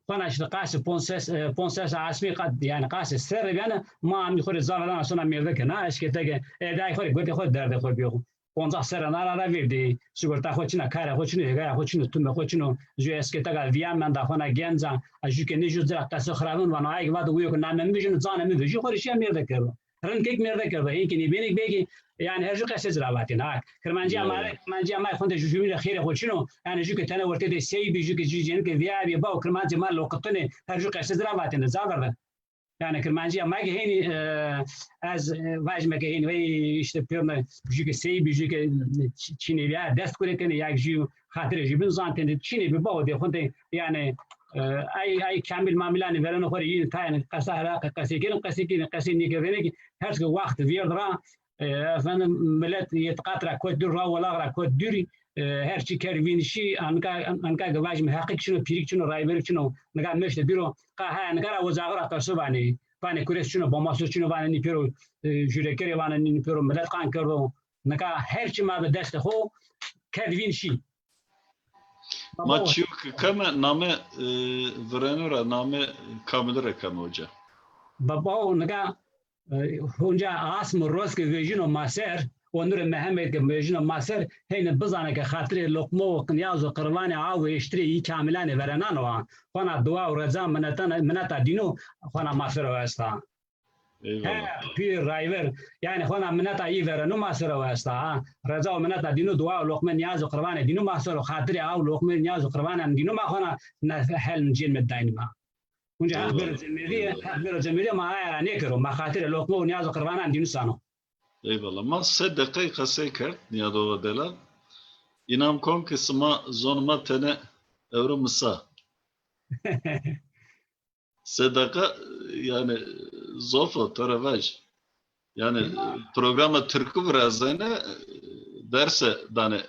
xona işte qasê ponc ses, e, ponc ses asmî qat, yanî qasê serre bena, ma amî xo rê zaf dana sona mêrde kena, eşkete ke, e, day xo rê, gotê xo derdê xo bîyo. Poncas serre na ra ra vêrdê, sigorta xo çin a, karê xo çin o, hêgaya xo çin o, tume xo çin o, jû esketeka vîya menda, xona genc a, a jû ke nê jû ci ra qeso xiravin vano, ay ke vato wîyo ke name mi vejîno, canê mi vejîyo, xo rê şîya mêrde kerdo. Rind kek mêrde kerdo, hên ke nêbênê belkî, yanî her jû qesê ci ra vatêne. Ha, kirmancîya ma rê, kirmancîya ma xonde jû jûmî rê xêrê xo çin o, yanî jû ke tene ortê de sey bî, jû ke jû cenike vîya bî, baw kirmancê ma loqitine, her jû qesê ci ra vatêne, ca verde. Yanî kirmancîya ma ke hênî, e, ez, e, vajîme ke hênî vey îşte pêrne jû ke sey bî, jû ke çi-, çinê bîya dest guretêne, ya jû xatirê jûbîn zantêne, çinê bî bawo dê xo de, yanî, e, ay, ay kamîl mamîlanê vereno xo rê yîn tayêne qesa heraqe qesey kêne, qesey kêne, qesey nêkerdêne ki her çike waxt vêrd ra, e, efendim, milet îtîqat ra kot dûr, ra welax ra kot dûrî, e, her çî kerd vîn şî, anka, anka ke vajîme heqîk çin o, pîrîk çin o, rayberîk çin o, nika meşte bîro, qa haya nika ra ocaxî ra qeso vanê, vanê kures çin o, bomaso çin o, vanê nî pêro, e, jûrekerê vanê nî, nî pêro milet qan kerdo. Nika her çî ma bi destê xo kerd vîn şî. Ma çîyo ke keme name, e, vireno ra, name kamili ra keme hoca. Baba o nika E, hunca asm û roz ke vejîno ma ser, onurê Mehemmed ke vejîno ma ser, heyne bizane ke xatirê loqmo û nîyaz û qirvanê aw û eştirê î kamîlanê verenan o a. Xona dua û reca minetana, mineta dîno xona ma ser o esta. Eyvallah. He, pîr rayver, yanî xona mineta î vereno ma ser o esta ha. Reca û mineta dîno, dua û loqme nîyaz û qirvanê dîno ma ser o, xatirê aw loqme nîyaz û qirvanan dîno ma xona ne-, hel cênme daynî ma. Hunca heq bêro cemêrdîye, heq bêro cemêrdîye ma aye ra nêkero. Ma xatirê loqme û nîyaz û qirvanan dînû sano. Eyvallah. Ma se deqey qesey kerd, nîyadoxa delal. Înam kon ke sima zonê ma tene ewro misa. Se deqa, yanî, zof o, to ra vaj. Yanî, programa tirkû virazene, derse dane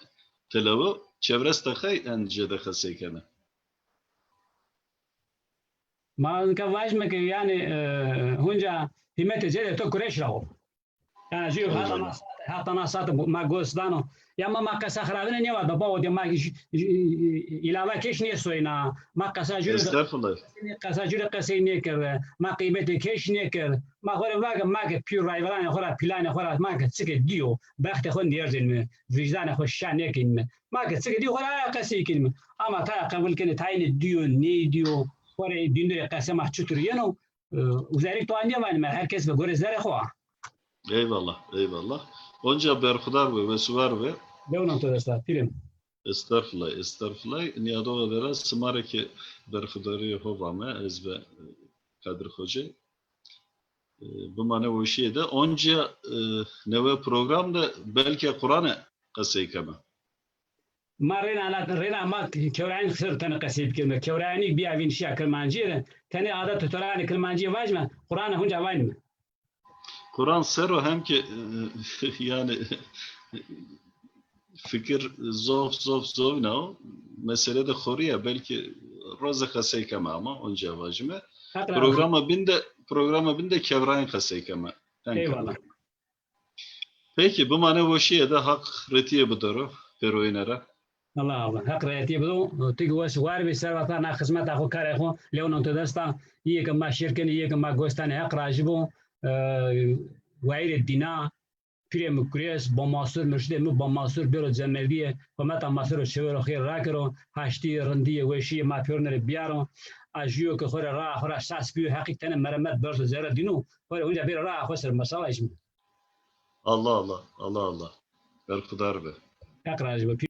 telewo, çewres deqey en jêde qesey kene. Ma nika vajîme ke yanî, e, hunca hîmetê cêdê to kureş ra o. Yanî jû heta na sate, heta na sate ma gos dano. Ya ma, ma qesa xiravine nêvato, bawo de ma jû, jû, îlava keş nêsoyna. Ma qesa jû rê, estexfirullah, qesa jû rê qesey nêkerde. Ma qîmetê keş nêkerd. Ma xo rê va ke ma ke pîr rayveranê xo ra, pîlanê xo ra ma ke çike dîyo, bextê xo nêerzenîme, vîjdanê xo şa nêkenîme. Ma ke çike dîyo xo ra aya qesey kenîme. Ama taya qebul kenê, tayîne dîyo, nêdîyo, xo rê dînû rê qesê ma çitur yeno, e, uzerik to anîya vanîme, her kes ve gorê zerrê xo a. Eyvallah, eyvallah. Onca berxudar be, wesûwar be. Dewnam to desta, pîrê mi. Estexfirullah, estexfirullah. Nîyadoxa delal, sima rê ke berxudarîyê xo vame, ez ve, e, Kadir Xoce. E, bimane weşîye de. Onca, e, newe program de belkî Qurane qesey keme. Ma reyna, reyna ma kewrayanî ser tenê qesey bikeme. Kewrayanî bîya vîn şîya kirmancîye de. Tenê adet û toranê kirmancîye vajîme, Qurane hunca vanîme. Quran ser o hem ki, e, yanî fikir zof, zof, zovîna o. Mesele de xorî ya, belkî roze qesey keme ama onca vajîme. Heq razî. Programa bin de, programa bin de Kevrayîn qesey keme. Eyvallah. Peki, bimane weşîye de, Heq retîye bidero pêroyîne ra. Allah Allah. Heq retîye bido. Ti ki wes war bî, serveta na xizmeta xo, karê xo lew non to desta. Îyê ke ma şêr kenê, îyê ke ma gos danê, Heq razî bo. E, wayîrê dîna, pîrê mi kurês, bamasûr, murşidê mi bamasûr bêro cemelîye, hometa ma ser o çêver o, xêr rakero, haştî, rindîye, weşîye ma pêroyîne rê bîyaro. A jûyo ke xo rê raa xo ra sas bîyo, Heqî tenê meremet berzo zerre dîno, xo rê onca bêro raa xo ser, mesela îşmî. Allah Allah, Allah Allah. Berxudar be. Heq razî bo.